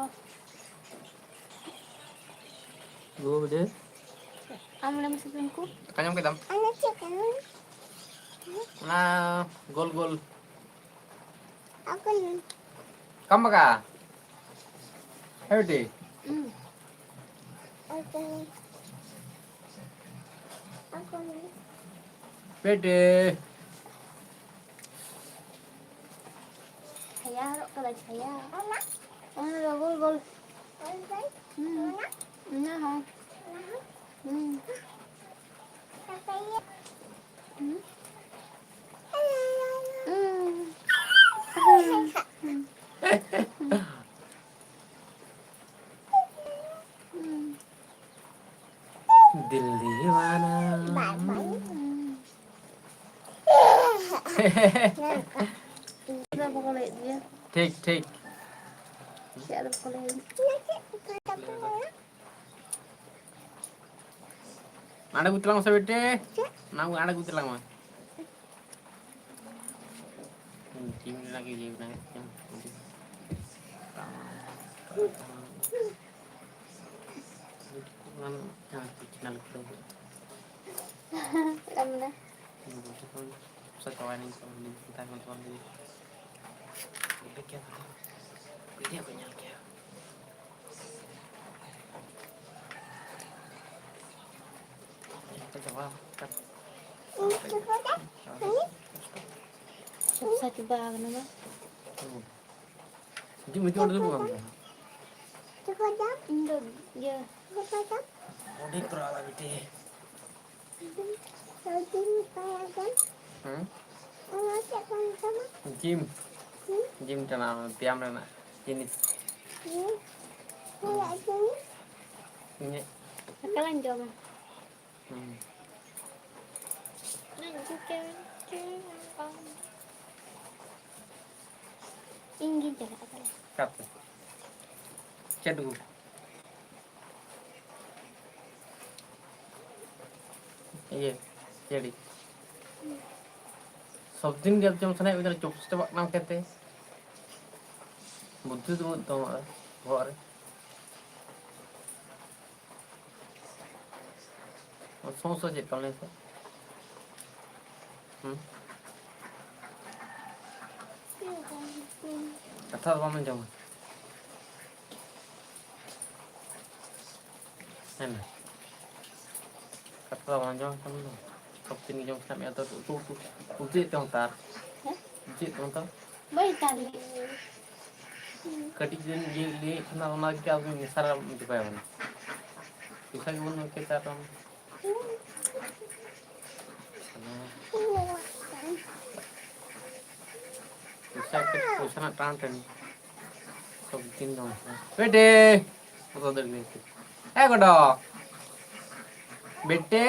ᱜᱳ ᱵᱩᱡᱷᱟᱹᱣ᱾ ᱟᱢ ᱞᱟᱹᱭ ᱢᱮᱥᱮ ᱩᱱᱠᱩ᱾ ᱫᱟᱠᱟ ᱡᱚᱢ ᱠᱮᱫᱟᱢ? ᱚᱱᱟ ᱪᱮᱫ ᱠᱟᱱᱟ? ᱚᱱᱟ ᱜᱳᱞ ᱜᱳᱞ᱾ ᱟᱠᱚ ᱞᱟᱹᱭ᱾ ᱠᱟᱢ ᱵᱟᱜᱟ᱾ ᱦᱮᱸ ᱵᱤᱴᱤ᱾ ᱦᱩᱸ᱾ ᱟᱠᱚ ᱞᱟᱹᱭ᱾ ᱟᱠᱚ ᱞᱟᱹᱭ᱾ ᱵᱤᱴᱤ᱾ ᱪᱷᱟᱭᱟ ᱦᱚᱨᱚᱜ ᱠᱟᱫᱟ, ᱪᱷᱟᱭᱟ᱾ ᱚᱱᱟ? ᱚᱱᱟ ᱫᱚ ᱜᱳᱞ ᱜᱳᱞ᱾ ᱜᱳᱞ ᱜᱳᱞ? ᱦᱩᱸ᱾ ᱚᱱᱟ? ᱚᱱᱟ ᱦᱚᱸ᱾ ᱚᱱᱟ ᱦᱚᱸ? ᱦᱩᱸ᱾ ᱛᱟᱯᱚᱨᱮ ᱤᱭᱟᱹ᱾ ᱦᱩᱸ᱾ ᱦᱩᱸ᱾ ᱦᱩᱸ᱾ ᱦᱩᱸ᱾ ᱫᱤᱞ ᱫᱤᱣᱟᱱᱟ᱾ ᱵᱟᱭ, ᱵᱟᱭ᱾ ᱪᱮᱫ ᱦᱚᱸ ᱵᱟᱠᱚ ᱞᱟᱹᱭᱮᱫ ᱜᱮᱭᱟ᱾ ᱴᱷᱤᱠ, ᱴᱷᱤᱠ᱾ ᱪᱮᱫ ᱟᱫᱚ ᱵᱟᱠᱚ ᱞᱟᱹᱭᱮᱫ᱾ ᱟᱲᱟᱜ ᱟᱹᱜᱩ ᱛᱟᱞᱟᱝ ᱢᱮᱥᱮ ᱵᱤᱴᱤ᱾ ᱪᱮᱫ? ᱚᱱᱟ ᱠᱚ ᱟᱲᱟᱜ ᱟᱹᱜᱩ ᱛᱟᱞᱟᱝ ᱢᱮ᱾ ᱦᱩᱸ, ᱴᱤᱢ ᱨᱮᱱᱟᱜ ᱜᱮ ᱤᱭᱟᱹ ᱢᱮᱱᱟᱜᱼᱟ᱾ ᱚᱱᱟ ᱪᱮᱱᱮᱞ ᱠᱷᱩᱞᱟᱹᱣ ᱦᱩᱭᱩᱜᱼᱟ᱾ ᱪᱮᱫ ᱮᱢ ᱢᱮᱱᱟ? ᱥᱮ ᱪᱟᱵᱟᱭᱮᱱᱟ ᱱᱤᱛᱚᱜ, ᱢᱮᱛᱟᱭ ᱠᱟᱱ ᱛᱟᱦᱮᱱᱟ ᱵᱷᱤᱰᱤᱭᱳ ᱠᱚ ᱧᱮᱞ ᱠᱮᱭᱟ᱾ ᱡᱚᱛᱚ ᱪᱟᱵᱟ ᱟᱠᱟᱱ᱾ ᱥᱚᱵ ᱥᱟᱪ ᱵᱟᱜᱽ ᱱᱟᱢᱟ᱾ ᱦᱩᱸ᱾ ᱦᱤᱡᱩᱜ ᱢᱮ, ᱦᱤᱡᱩᱜ ᱢᱮ, ᱦᱤᱡᱩᱜ ᱢᱮ᱾ ᱤᱧ ᱫᱚ ᱤᱭᱟᱹ᱾ ᱚᱸᱰᱮ ᱠᱚᱨᱟᱣ ᱫᱟ ᱵᱤᱴᱤ᱾ ᱦᱩᱸ? ᱡᱤᱢ᱾ ᱡᱤᱢ ᱴᱟᱱᱟ, ᱵᱮᱭᱟᱢ ᱨᱮᱱᱟᱜ ᱡᱤᱱᱤᱥ᱾ ᱤᱧᱟᱹᱜ᱾ ᱮᱠᱞᱟᱧ ᱡᱚᱢᱟ᱾ ᱦᱩᱸ᱾ ᱤᱧ ᱜᱤᱧ ᱪᱟᱞᱟᱜᱼᱟ ᱛᱟᱦᱞᱮ᱾ ᱚᱠᱟᱛᱮ? ᱪᱮᱫ ᱟᱹᱜᱩ? ᱤᱭᱟᱹ, ᱪᱮᱲᱤ᱾ ᱥᱚᱵ ᱫᱤᱱ ᱜᱮ ᱡᱚᱢ ᱥᱟᱱᱟᱭᱮᱫ ᱢᱮᱭᱟ, ᱪᱚᱯ ᱪᱟᱵᱟᱜ ᱠᱟᱱᱟ ᱠᱷᱮᱛᱮ᱾ ᱵᱩᱫᱽᱫᱷᱤ ᱫᱚ ᱵᱟᱹᱱᱩᱜ ᱛᱟᱢᱟ ᱵᱚᱦᱚᱜ ᱨᱮ᱾ ᱥᱚᱢᱚᱥᱥᱟ ᱪᱮᱫ ᱛᱟᱢ ᱞᱟᱹᱭ ᱢᱮᱥᱮ? ᱦᱩᱸ? ᱠᱟᱛᱷᱟ ᱫᱚ ᱵᱟᱢ ᱟᱸᱡᱚᱢᱟ᱾ ᱦᱮᱸ ᱱᱟ᱾ ᱠᱟᱛᱷᱟ ᱫᱚ ᱵᱟᱢ ᱟᱸᱡᱚᱢ ᱠᱟᱱ ᱫᱚ᱾ ᱥᱚᱵ ᱫᱤᱱ ᱡᱚᱢ ᱥᱟᱱᱟ ᱢᱮᱭᱟ ᱛᱚ, ᱩᱛᱩ, ᱩᱛᱩ, ᱩᱛᱩᱭᱮᱫ ᱛᱮᱦᱚᱸ ᱛᱟᱨ᱾ ᱦᱮᱸ? ᱩᱛᱩᱭᱮᱫ ᱛᱮᱦᱚᱸ ᱛᱟᱨ᱾ ᱵᱟᱹᱧ ᱛᱟᱦᱮᱸ ᱞᱮᱱᱟ᱾ ᱠᱟᱹᱴᱤᱡ ᱪᱩᱞᱩᱝ ᱤᱭᱟᱹ ᱞᱟᱹᱭᱮᱫ ᱠᱷᱟᱱ ᱚᱱᱟ ᱜᱮ ᱟᱵᱚ ᱢᱮᱥᱟ ᱪᱟᱵᱟᱭᱟ ᱵᱚᱱ᱾ ᱯᱚᱭᱥᱟ ᱜᱮᱵᱚᱱ ᱢᱮᱱ ᱠᱮᱫᱟ ᱟᱨ ᱟᱢ᱾ ᱯᱚᱭᱥᱟ ᱠᱟᱹᱴᱤᱡ ᱯᱚᱭᱥᱟ ᱨᱮᱱᱟᱜ ᱴᱟᱱ ᱴᱟᱹᱱᱤ᱾ ᱥᱚᱵ ᱫᱤᱱ ᱫᱚ ᱵᱮᱴᱮ᱾ ᱠᱚᱛᱚ ᱫᱟᱹᱲ ᱜᱮ᱾ ᱮ ᱜᱚᱰᱚ᱾ ᱵᱮᱴᱮ᱾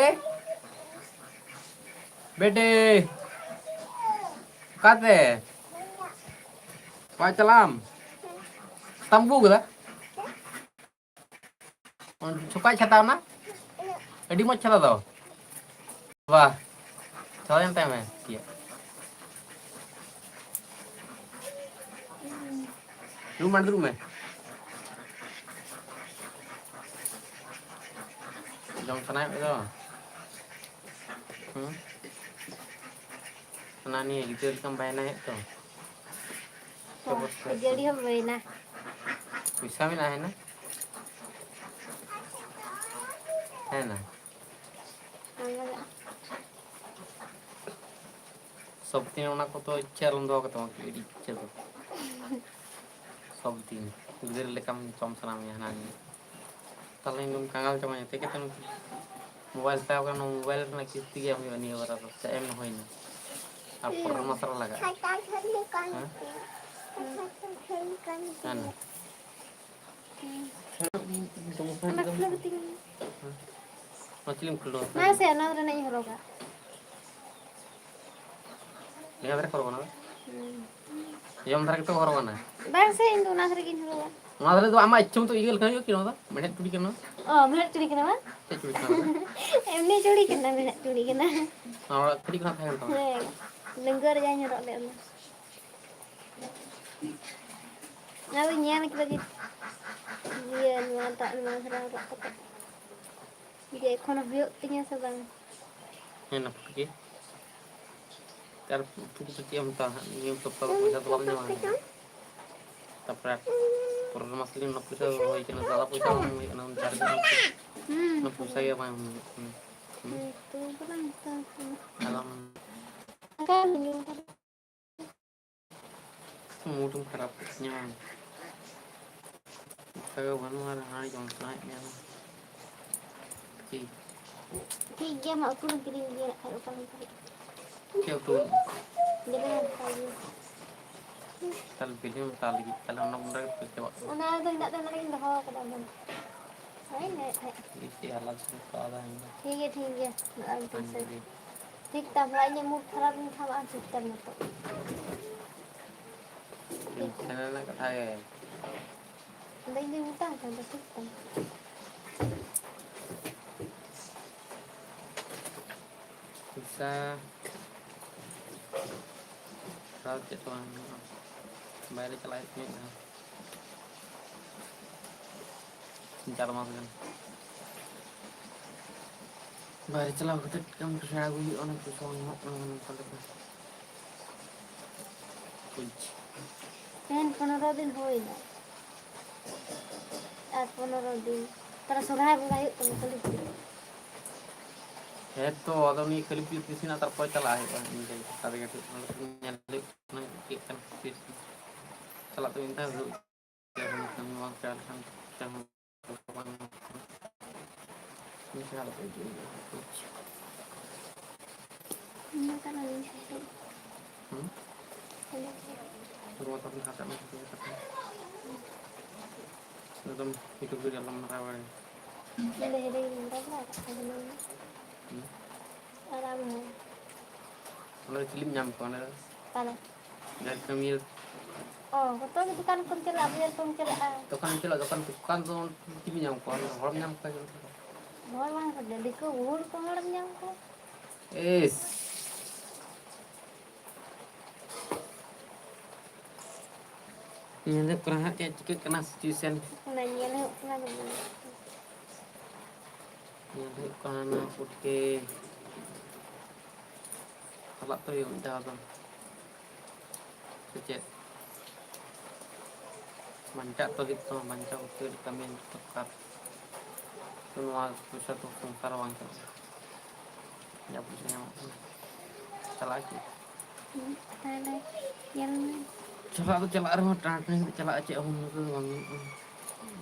ᱵᱮᱴᱮ᱾ ᱚᱠᱟᱛᱮ? ᱚᱠᱟ ᱪᱟᱞᱟᱜ ᱟᱢ? ᱛᱟᱢ ᱟᱹᱜᱩ ᱠᱟᱫᱟ? ᱪᱷᱚᱠᱟᱭ ᱪᱷᱟᱛᱟ ᱚᱱᱟ? ᱟᱹᱰᱤ ᱢᱚᱡᱽ ᱪᱷᱟᱛᱟ ᱫᱚ᱾ ᱵᱟᱦ᱾ ᱪᱷᱟᱛᱟ ᱧᱮᱞ ᱛᱟᱭ ᱢᱮ᱾ ᱤᱭᱟᱹ᱾ ᱫᱩᱲᱩᱵ ᱢᱮ, ᱫᱩᱲᱩᱵ ᱢᱮ᱾ ᱡᱚᱢ ᱥᱟᱱᱟᱭᱮᱫ ᱢᱮ ᱫᱚ᱾ ᱦᱩᱸ? ᱦᱟᱱᱟ ᱱᱤᱭᱟᱹ ᱜᱤᱫᱽᱨᱟᱹ ᱞᱮᱠᱟᱢ ᱵᱟᱭᱱᱟᱭᱮᱫ ᱫᱚ᱾ ᱦᱮᱸ, ᱠᱷᱟᱹᱡᱟᱹᱲᱤ ᱦᱚᱸ ᱦᱩᱭᱱᱟ᱾ ᱯᱚᱭᱥᱟ ᱢᱮᱱᱟᱜᱼᱟ, ᱦᱮᱱᱟ? ᱦᱮᱱᱟ? ᱵᱟᱝ ᱞᱟᱜᱟᱜᱼᱟ᱾ ᱥᱚᱵ ᱫᱤᱱ ᱚᱱᱟ ᱠᱚᱫᱚ ᱤᱪᱪᱷᱟᱹ ᱟᱞᱚᱢ ᱫᱚᱦᱚ ᱠᱟᱛᱟᱢᱟ, ᱟᱹᱰᱤ ᱤᱪᱪᱷᱟᱹ ᱫᱚ᱾ ᱥᱚᱵ ᱫᱤᱱ ᱜᱤᱫᱽᱨᱟᱹ ᱞᱮᱠᱟᱢ ᱡᱚᱢ ᱥᱟᱱᱟ ᱢᱮᱭᱟ ᱦᱟᱱᱟ ᱱᱤᱭᱟᱹ᱾ ᱛᱟᱦᱞᱮ ᱤᱧ ᱫᱚᱢ ᱠᱟᱸᱜᱟᱞ ᱪᱟᱵᱟᱧᱟ, ᱛᱮ ᱠᱟᱛᱮᱢ ᱢᱳᱵᱟᱭᱤᱞ ᱦᱟᱛᱟᱣ ᱠᱟᱱᱟ, ᱢᱳᱵᱟᱭᱤᱞ ᱨᱮᱱᱟᱜ ᱠᱤᱥᱛᱤ ᱜᱮ ᱮᱢ ᱦᱩᱭᱩᱜᱼᱟ ᱱᱤᱭᱟᱹ ᱵᱟᱨ ᱫᱚ, ᱥᱮ ᱮᱢ ᱦᱩᱭᱱᱟ? ᱟᱨ ᱯᱚᱨᱮᱨ ᱢᱟᱥ ᱨᱮ ᱞᱟᱜᱟᱜᱼᱟ᱾ ᱦᱮᱸ? ᱦᱮᱸ᱾ ᱚᱱᱟ ᱠᱷᱩᱞᱟᱹᱣ ᱠᱟᱹᱛᱤᱧ ᱢᱮ᱾ ᱢᱟ ᱪᱮᱫ ᱮᱢ ᱠᱷᱩᱞᱟᱹᱣᱟ? ᱢᱟ ᱥᱮ, ᱚᱱᱟ ᱨᱮᱱᱟᱜ ᱤᱧ ᱦᱚᱨᱚᱜᱟ᱾ ᱱᱤᱭᱟᱹ ᱫᱷᱟᱨᱮ ᱠᱚ ᱦᱚᱨᱚᱜᱟ ᱚᱱᱟ ᱫᱚ? ᱦᱩᱸ᱾ ᱱᱤᱭᱚᱢ ᱫᱷᱟᱨᱮ ᱜᱮᱛᱚ ᱦᱚᱨᱚᱜᱟ ᱚᱱᱟ᱾ ᱵᱟᱝ ᱥᱮ, ᱤᱧ ᱫᱚ ᱚᱱᱟ ᱫᱷᱟᱨᱮ ᱜᱤᱧ ᱦᱚᱨᱚᱜᱟ᱾ ᱚᱱᱟ ᱫᱷᱟᱨᱮ ᱫᱚ ᱟᱢᱟᱜ ᱤᱪᱪᱷᱟᱹ ᱢᱚᱛᱚ ᱤᱭᱟᱹ ᱞᱮᱠᱷᱟᱱ ᱦᱩᱭᱩᱜᱼᱟ ᱠᱤ ᱱᱚᱣᱟ ᱫᱚ? ᱢᱮᱲᱦᱮᱫ ᱪᱩᱲᱤ ᱠᱟᱱᱟ᱾ ᱚ, ᱢᱮᱲᱦᱮᱫ ᱪᱩᱲᱤ ᱠᱟᱱᱟ ᱵᱟᱝ? ᱪᱮᱫ ᱪᱩᱲᱤ ᱠᱟᱱᱟ ᱚᱱᱟ ᱫᱚ? ᱮᱢᱱᱤ ᱪᱩᱲᱤ ᱠᱟᱱᱟ, ᱢᱮᱲᱦᱮᱫ ᱪᱩᱲᱤ ᱠᱟᱱᱟ᱾ ᱚᱱᱟ ᱚᱲᱟᱜ ᱠᱟᱹᱴᱤᱡ ᱠᱷᱚᱱᱟᱜ ᱛᱟᱦᱮᱸ ᱠᱟᱱ ᱛᱟᱢᱟ? ᱦᱮᱸ, ᱰᱟᱺᱜᱩᱣᱟᱹ ᱨᱮ ᱡᱟᱧ ᱦᱚᱨᱚᱜ ᱞᱮᱫ ᱚᱱᱟ᱾ ᱟᱫᱚᱧ ᱧᱮᱞ ᱠᱮᱫᱟ ᱡᱮ, ᱤᱭᱟᱹ, ᱱᱚᱣᱟ ᱫᱟᱜ ᱱᱚᱣᱟ ᱫᱷᱟᱨᱟ ᱦᱚᱨᱚᱜ ᱠᱟᱛᱮ᱾ ᱡᱮ ᱮᱠᱷᱚᱱ ᱦᱩᱭᱩᱜ ᱛᱤᱧᱟ ᱥᱮ ᱵᱟᱝ? ᱦᱮᱸ, ᱱᱟᱯᱟᱭ ᱜᱮ᱾ ᱟᱨ ᱩᱛᱩ ᱠᱚᱫᱚ ᱪᱮᱫ ᱮᱢ ᱦᱟᱛᱟᱣᱟ ᱦᱟᱸᱜ? ᱱᱤᱭᱟᱹ ᱥᱚᱯᱛᱟ ᱫᱚ ᱯᱚᱭᱥᱟ ᱫᱚ ᱵᱟᱢ ᱧᱟᱢᱟ ᱦᱟᱸᱜ᱾ ᱛᱟᱨᱯᱚᱨᱮ ᱯᱚᱨᱮᱨ ᱢᱟᱥ ᱞᱟᱹᱜᱤᱫ ᱚᱱᱟ ᱯᱚᱭᱥᱟ ᱫᱚ ᱦᱩᱭ ᱠᱟᱱᱟ, ᱫᱟᱫᱟ ᱯᱚᱭᱥᱟ ᱵᱟᱝ ᱦᱩᱭ ᱠᱟᱱᱟ, ᱩᱱᱤ ᱡᱷᱟᱲᱠᱷᱚᱸᱰ ᱨᱮ ᱦᱩᱸ, ᱚᱱᱟ ᱯᱚᱭᱥᱟ ᱜᱮ ᱵᱟᱝ ᱦᱩᱭᱩᱜ ᱠᱟᱱᱟ᱾ ᱦᱩᱸ᱾ ᱦᱩᱸ, ᱛᱚ ᱵᱟᱞᱟᱝ ᱦᱟᱛᱟᱣ ᱠᱟᱱᱟ᱾ ᱟᱨ ᱟᱢ ᱫᱟᱠᱟ ᱧᱩ ᱠᱟᱫᱟ᱾ ᱢᱩᱰ ᱮᱢ ᱠᱷᱟᱨᱟᱯ ᱠᱮᱫ ᱛᱤᱧᱟ ᱵᱟᱝ? ᱚᱱᱠᱟ ᱜᱮ ᱵᱟᱹᱱᱩᱜᱼᱟ, ᱟᱨ ᱦᱟᱺᱰᱤ ᱡᱚᱢ ᱥᱟᱱᱟᱭᱮᱫ ᱢᱮᱭᱟ ᱵᱟᱝ? ᱴᱷᱤᱠ᱾ ᱴᱷᱤᱠ ᱜᱮᱭᱟ, ᱢᱟ ᱩᱛᱩ ᱫᱚᱧ ᱠᱤᱨᱤᱧ ᱟᱹᱜᱩᱭᱟ, ᱱᱟᱜ ᱠᱷᱟᱡ ᱚᱠᱟ ᱞᱮᱠᱟ ᱦᱩᱭᱩᱜᱼᱟ᱾ ᱪᱮᱫ ᱩᱛᱩ? ᱵᱤᱞᱤ ᱢᱮᱥᱟ ᱜᱮ᱾ ᱛᱟᱦᱞᱮ ᱵᱤᱞᱤ ᱢᱮᱥᱟ ᱞᱟᱹᱜᱤᱫ, ᱛᱟᱦᱞᱮ ᱚᱱᱟ ᱚᱸᱰᱮ ᱜᱮ ᱪᱟᱵᱟᱜ ᱠᱟᱱᱟ᱾ ᱚᱱᱟ ᱫᱚ ᱦᱮᱱᱟᱜ ᱫᱚ ᱚᱸᱰᱮ ᱜᱤᱧ ᱫᱚᱦᱚ ᱠᱟᱫᱟ, ᱚᱱᱟ ᱫᱚ᱾ ᱦᱳᱭ, ᱞᱟᱹᱭᱮᱫ ᱛᱟᱦᱮᱸᱫ᱾ ᱤᱥ, ᱪᱮᱫ ᱦᱟᱞᱚᱛ ᱥᱮ ᱠᱚᱨᱟᱣ ᱫᱟ ᱤᱧ ᱫᱚ᱾ ᱴᱷᱤᱠ ᱜᱮᱭᱟ, ᱴᱷᱤᱠ ᱜᱮᱭᱟ, ᱟᱞᱚᱢ ᱴᱮᱱᱥᱮᱱ᱾ ᱴᱷᱤᱠ ᱛᱟᱢ, ᱵᱷᱟᱭ, ᱤᱧᱟᱹᱜ ᱢᱩᱰ ᱠᱷᱟᱨᱟᱯ ᱞᱮᱱᱠᱷᱟᱱ ᱟᱢ ᱪᱤᱱᱛᱟᱹ ᱢᱮ ᱛᱚ᱾ ᱴᱮᱱᱥᱮᱱ ᱨᱮᱱᱟᱜ ᱠᱟᱛᱷᱟ ᱜᱮ᱾ ᱟᱫᱚ ᱤᱧ ᱫᱩᱧ ᱢᱮᱛᱟᱢ ᱠᱟᱱ ᱫᱚ, ᱴᱷᱤᱠ ᱛᱟᱢ᱾ ᱯᱚᱭᱥᱟ ᱠᱷᱟᱨᱟᱯ ᱪᱮᱫ ᱦᱚᱸ ᱵᱟᱝ ᱦᱩᱭᱩᱜᱼᱟ᱾ ᱵᱟᱭᱨᱮ ᱪᱟᱞᱟᱜ ᱦᱩᱭᱩᱜ ᱛᱤᱧᱟᱹ ᱢᱤᱫ ᱫᱷᱟᱣ᱾ ᱛᱤᱱ ᱪᱟᱨ ᱢᱟᱥ ᱜᱟᱱ᱾ ᱵᱟᱭᱨᱮ ᱪᱟᱞᱟᱣ ᱠᱟᱛᱮ ᱠᱟᱹᱢᱤ ᱠᱚ ᱥᱮᱬᱟ ᱟᱹᱜᱩᱭ ᱦᱩᱭᱩᱜᱼᱟ, ᱚᱱᱟ ᱯᱚᱭᱥᱟ ᱵᱟᱝ ᱧᱟᱢᱚᱜ ᱠᱟᱱᱟ ᱱᱚᱝᱠᱟ ᱞᱮᱠᱟ᱾ ᱵᱩᱡᱽ᱾ ᱛᱮᱦᱮᱧ ᱯᱚᱱᱨᱚ ᱫᱤᱱ ᱦᱩᱭᱱᱟ᱾ ᱟᱨ ᱯᱚᱱᱨᱚ ᱫᱤᱱ᱾ ᱛᱟᱦᱞᱮ ᱥᱚᱨᱦᱟᱭ ᱵᱚᱸᱜᱟ ᱦᱩᱭᱩᱜ ᱛᱟᱢᱟ ᱠᱟᱹᱞᱤ ᱯᱩᱡᱟᱹ᱾ ᱦᱮᱸ ᱛᱚ, ᱟᱫᱚ ᱩᱱᱤ ᱠᱟᱹᱞᱤ ᱯᱩᱡᱟᱹ ᱛᱤᱥ ᱦᱮᱱᱟᱜ, ᱛᱟᱨᱯᱚᱨᱮ ᱪᱟᱞᱟᱜ ᱦᱩᱭᱩᱜᱼᱟ᱾ ᱤᱧ ᱞᱟᱹᱭ ᱠᱟᱛᱷᱟ ᱨᱮᱜᱮ ᱴᱷᱤᱠ, ᱚᱱᱟ ᱠᱚ ᱧᱮᱞ ᱦᱩᱭᱩᱜ ᱠᱟᱱᱟ, ᱪᱮᱫ ᱠᱟᱱᱟ ᱛᱤᱥ ᱪᱟᱞᱟᱜ ᱛᱟᱹᱵᱤᱱ ᱛᱟᱦᱮᱸ ᱦᱩᱭᱩᱜ᱾ ᱠᱟᱹᱢᱤ ᱵᱟᱝ ᱪᱟᱞᱟᱣ ᱞᱮᱠᱷᱟᱱ ᱪᱮᱫ ᱦᱚᱸ ᱵᱟᱝ ᱧᱟᱢᱚᱜ ᱠᱟᱱᱟ᱾ ᱥᱮᱬᱟ ᱠᱟᱛᱮ ᱦᱤᱡᱩᱜ ᱦᱩᱭᱩᱜᱼᱟ᱾ ᱦᱩᱸ? ᱨᱩᱣᱟᱹ ᱛᱟᱵᱚᱱ ᱦᱟᱛᱟᱜ ᱢᱟ ᱪᱤᱠᱟᱹᱭᱟ ᱛᱟᱯᱮ? ᱮᱠᱫᱚᱢ YouTube ᱨᱮ ᱟᱞᱚᱢ ᱢᱟᱨᱟᱣ ᱵᱟᱲᱟᱭᱟ᱾ ᱦᱩᱸ? ᱟᱨ ᱟᱢ ᱦᱚᱸ᱾ ᱚᱸᱰᱮ ᱫᱚ ᱪᱤᱞᱤᱢ ᱧᱟᱢ ᱠᱚᱣᱟ ᱚᱸᱰᱮ ᱫᱚ? ᱚᱠᱟᱨᱮ? ᱡᱟᱦᱟᱸ ᱠᱟᱹᱢᱤ ᱨᱮ᱾ ᱚ, ᱡᱚᱛᱚ ᱜᱮ ᱫᱚᱠᱟᱱ ᱠᱚᱢ ᱪᱟᱞᱟᱜᱼᱟ, ᱵᱟᱡᱟᱨ ᱠᱚᱢ ᱪᱟᱞᱟᱜᱼᱟ᱾ ᱫᱚᱠᱟᱱ ᱪᱟᱞᱟᱜ, ᱫᱚᱠᱟᱱ, ᱫᱚᱠᱟᱱ ᱫᱚ ᱪᱤᱞᱤᱢ ᱧᱟᱢ ᱠᱚᱣᱟ? ᱚᱸᱰᱮ ᱫᱚ ᱦᱚᱲᱮᱢ ᱧᱟᱢ ᱠᱚᱣᱟ ᱡᱚᱛᱚ᱾ ᱦᱚᱲ ᱵᱟᱝ, ᱫᱤᱠᱩ ᱵᱚᱦᱩ ᱨᱚᱠᱚᱢ ᱦᱚᱲᱮᱢ ᱧᱟᱢ ᱠᱚᱣᱟ᱾ ᱤᱥ᱾ ᱧᱮᱞ ᱦᱩᱭᱩᱜ ᱠᱟᱱᱟ ᱦᱟᱸᱜ ᱪᱮᱫ ᱪᱤᱠᱟᱹᱜ ᱠᱟᱱᱟ situation᱾ ᱚᱱᱟ ᱧᱮᱞ ᱦᱩᱭᱩᱜ ᱠᱟᱱᱟ᱾ ᱧᱮᱞ ᱦᱩᱭᱩᱜ ᱠᱟᱱᱟ ᱱᱚᱣᱟ ᱯᱩᱴᱠᱟᱹ᱾ ᱪᱟᱞᱟᱜ ᱛᱚ ᱦᱩᱭᱩᱜᱼᱟ ᱢᱤᱫ ᱫᱷᱟᱣ ᱫᱚ᱾ ᱥᱮ ᱪᱮᱫ? ᱵᱟᱧᱪᱟᱜ ᱛᱚ ᱦᱩᱭᱩᱜ ᱛᱟᱢᱟ, ᱵᱟᱧᱪᱟᱣ ᱠᱷᱟᱹᱛᱤᱨ ᱠᱟᱹᱢᱤ ᱫᱚᱨᱠᱟᱨ᱾ ᱛᱚ ᱱᱚᱣᱟ ᱯᱚᱭᱥᱟ ᱛᱮ ᱥᱚᱝᱥᱟᱨ ᱦᱚᱸ ᱵᱟᱝ ᱪᱟᱞᱟᱜᱼᱟ᱾ ᱡᱟ ᱯᱚᱭᱥᱟ ᱧᱟᱢᱚᱜ ᱠᱟᱱᱟ᱾ ᱪᱟᱞᱟᱜᱼᱟ ᱠᱤ? ᱦᱩᱸ, ᱛᱟᱦᱞᱮ ᱧᱮᱞ ᱢᱮ᱾ ᱪᱟᱞᱟᱜ ᱫᱚ ᱪᱟᱞᱟᱜ ᱨᱮᱦᱚᱸ ᱴᱟᱱᱟ ᱴᱟᱹᱱᱤ ᱠᱟᱛᱮ ᱪᱟᱞᱟᱜᱼᱟ, ᱪᱮᱫ ᱦᱚᱸ ᱢᱚᱱᱮ ᱛᱮᱫᱚ ᱵᱟᱝ ᱦᱩᱭᱩᱜ ᱠᱟᱱᱟ᱾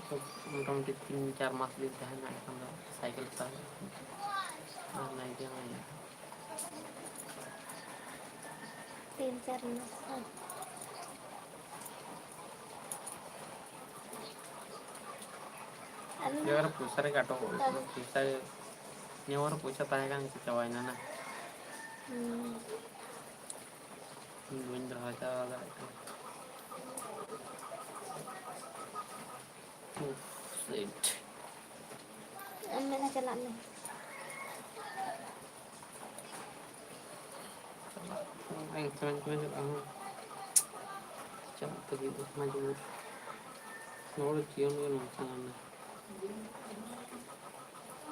ᱛᱚ ᱢᱚᱴᱟᱢᱩᱴᱤ ᱛᱤᱱ ᱪᱟᱨ ᱢᱟᱥ ᱞᱤᱧ ᱛᱟᱦᱮᱱᱟ, ᱮᱱᱠᱷᱟᱱ ᱫᱚ ᱥᱟᱭᱠᱮᱞ ᱦᱟᱛᱟᱣ ᱦᱩᱭᱩᱜᱼᱟ᱾ ᱟᱨ ᱱᱟᱭᱠᱮ ᱦᱚᱸ ᱤᱭᱟᱹ᱾ ᱛᱤᱱ ᱪᱟᱨ ᱢᱟᱥ ᱵᱟᱝ? ᱟᱨ ᱱᱤᱭᱟᱹ ᱵᱟᱨ ᱯᱚᱭᱥᱟ ᱨᱮᱜᱮ ᱟᱴᱚᱠ ᱦᱩᱭᱩᱜ ᱠᱟᱱᱟ᱾ ᱯᱚᱭᱥᱟ ᱜᱮ, ᱱᱤᱭᱟᱹ ᱵᱟᱨ ᱯᱚᱭᱥᱟ ᱛᱟᱦᱮᱸ ᱠᱟᱱ ᱜᱮ ᱪᱟᱵᱟᱭᱮᱱᱟ ᱱᱟ᱾ ᱦᱩᱸ᱾ ᱵᱟᱹᱧ ᱫᱚᱦᱚ ᱪᱟᱵᱟ ᱫᱟᱲᱮᱭᱟᱜ ᱠᱟᱱᱟ᱾ ᱩᱯᱷ, shit᱾ ᱟᱢ ᱢᱮᱱᱟ ᱪᱟᱞᱟᱜ ᱢᱮ᱾ ᱪᱟᱞᱟᱜ, ᱮᱱ ᱥᱮᱨᱮᱧ ᱠᱚ ᱪᱟᱞᱟᱜ ᱦᱚᱸ᱾ ᱪᱟᱞᱟᱜ ᱛᱮ ᱦᱩᱭᱩᱜᱼᱟ, ᱢᱚᱡᱽᱵᱩᱨ᱾ ᱦᱚᱲ ᱡᱤᱭᱚᱱ ᱜᱮ ᱱᱚᱝᱠᱟ ᱠᱟᱱᱟ᱾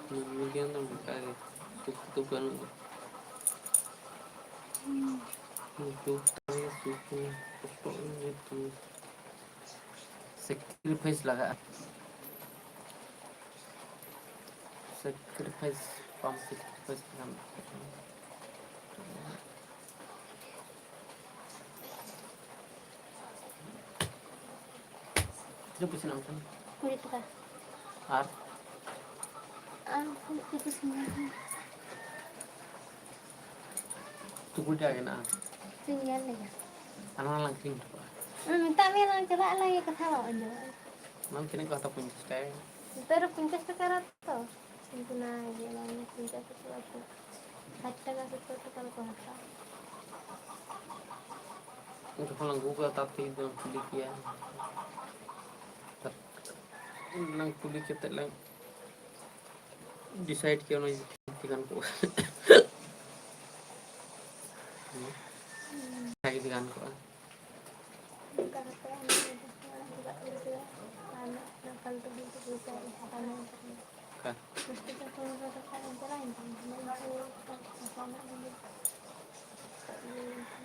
ᱢᱟᱹᱱᱢᱤ ᱡᱤᱭᱚᱱ ᱫᱚ ᱱᱚᱝᱠᱟ ᱜᱮ, ᱥᱩᱠ ᱫᱚ ᱵᱟᱹᱱᱩᱜᱼᱟ᱾ ᱫᱩᱠ ᱛᱟᱦᱮᱸ ᱥᱩᱠ ᱢᱮ, ᱠᱚᱥᱴᱚᱜ ᱢᱮ, ᱡᱚᱛᱚ ᱢᱮ᱾ Sacrifice ᱞᱟᱜᱟᱜᱼᱟ᱾ Sacrifice, ᱵᱟᱢ sacrifice ᱞᱮᱠᱷᱟᱱ ᱛᱤᱱᱟᱹᱜ ᱯᱚᱭᱥᱟ ᱧᱟᱢ ᱠᱟᱱᱟ? ᱠᱩᱲᱤ ᱴᱟᱠᱟ᱾ ᱟᱨ? ᱟᱨ ᱪᱩᱠᱩ ᱡᱟᱭᱜᱟ ᱦᱮᱱᱟᱜᱼᱟ᱾ ᱪᱮᱫ ᱧᱮᱞ ᱞᱮᱜᱟ? ᱟᱨ ᱱᱚᱣᱟ ᱞᱟᱝ ᱠᱤᱨᱤᱧ ᱦᱚᱴᱚ ᱠᱟᱜᱼᱟ᱾ ᱦᱩᱸ, ᱢᱮᱛᱟᱜ ᱢᱮᱭᱟ ᱞᱟᱝ ᱪᱟᱞᱟᱜ ᱟᱞᱟᱝ, ᱤᱭᱟᱹ ᱠᱟᱛᱷᱟ ᱵᱟᱢ ᱟᱸᱡᱚᱢᱟ᱾ ᱚᱱᱟ ᱛᱤᱱᱟᱹᱜ ᱠᱚ ᱦᱟᱛᱟᱣᱟ? ᱯᱚᱧᱪᱟᱥ ᱴᱟᱠᱟ᱾ ᱱᱮᱛᱟᱨ ᱫᱚ ᱯᱚᱧᱪᱟᱥ ᱴᱟᱠᱟ ᱨᱮ ᱛᱚ᱾ ᱠᱤᱱᱛᱩ ᱱᱟ ᱤᱭᱟᱹ ᱵᱟᱝ, ᱯᱚᱧᱪᱟᱥ ᱴᱟᱠᱟ ᱫᱚ ᱥᱟᱴ ᱴᱟᱠᱟ, ᱥᱚᱛᱛᱚᱨ ᱴᱟᱠᱟ ᱫᱚᱠᱚ ᱦᱟᱛᱟᱣᱟ᱾ ᱡᱚᱠᱷᱚᱱ ᱞᱟᱝ ᱟᱹᱜᱩ ᱠᱚᱣᱟ, ᱛᱟᱨ ᱛᱮᱜᱮ ᱞᱟᱝ ᱠᱩᱞᱤ ᱠᱮᱭᱟ᱾ ᱛᱟᱨ-, ᱞᱟᱝ ᱠᱩᱞᱤ ᱠᱟᱛᱮᱫ ᱞᱟᱝ decide ᱠᱮᱭᱟ, ᱚᱱᱟ ᱡᱩᱫᱤ ᱜᱟᱱ ᱠᱚᱜᱼᱟ᱾ ᱦᱮᱸ, ᱡᱩᱫᱤ ᱜᱟᱱ ᱠᱚᱜᱼᱟ᱾ ᱚᱠᱟ?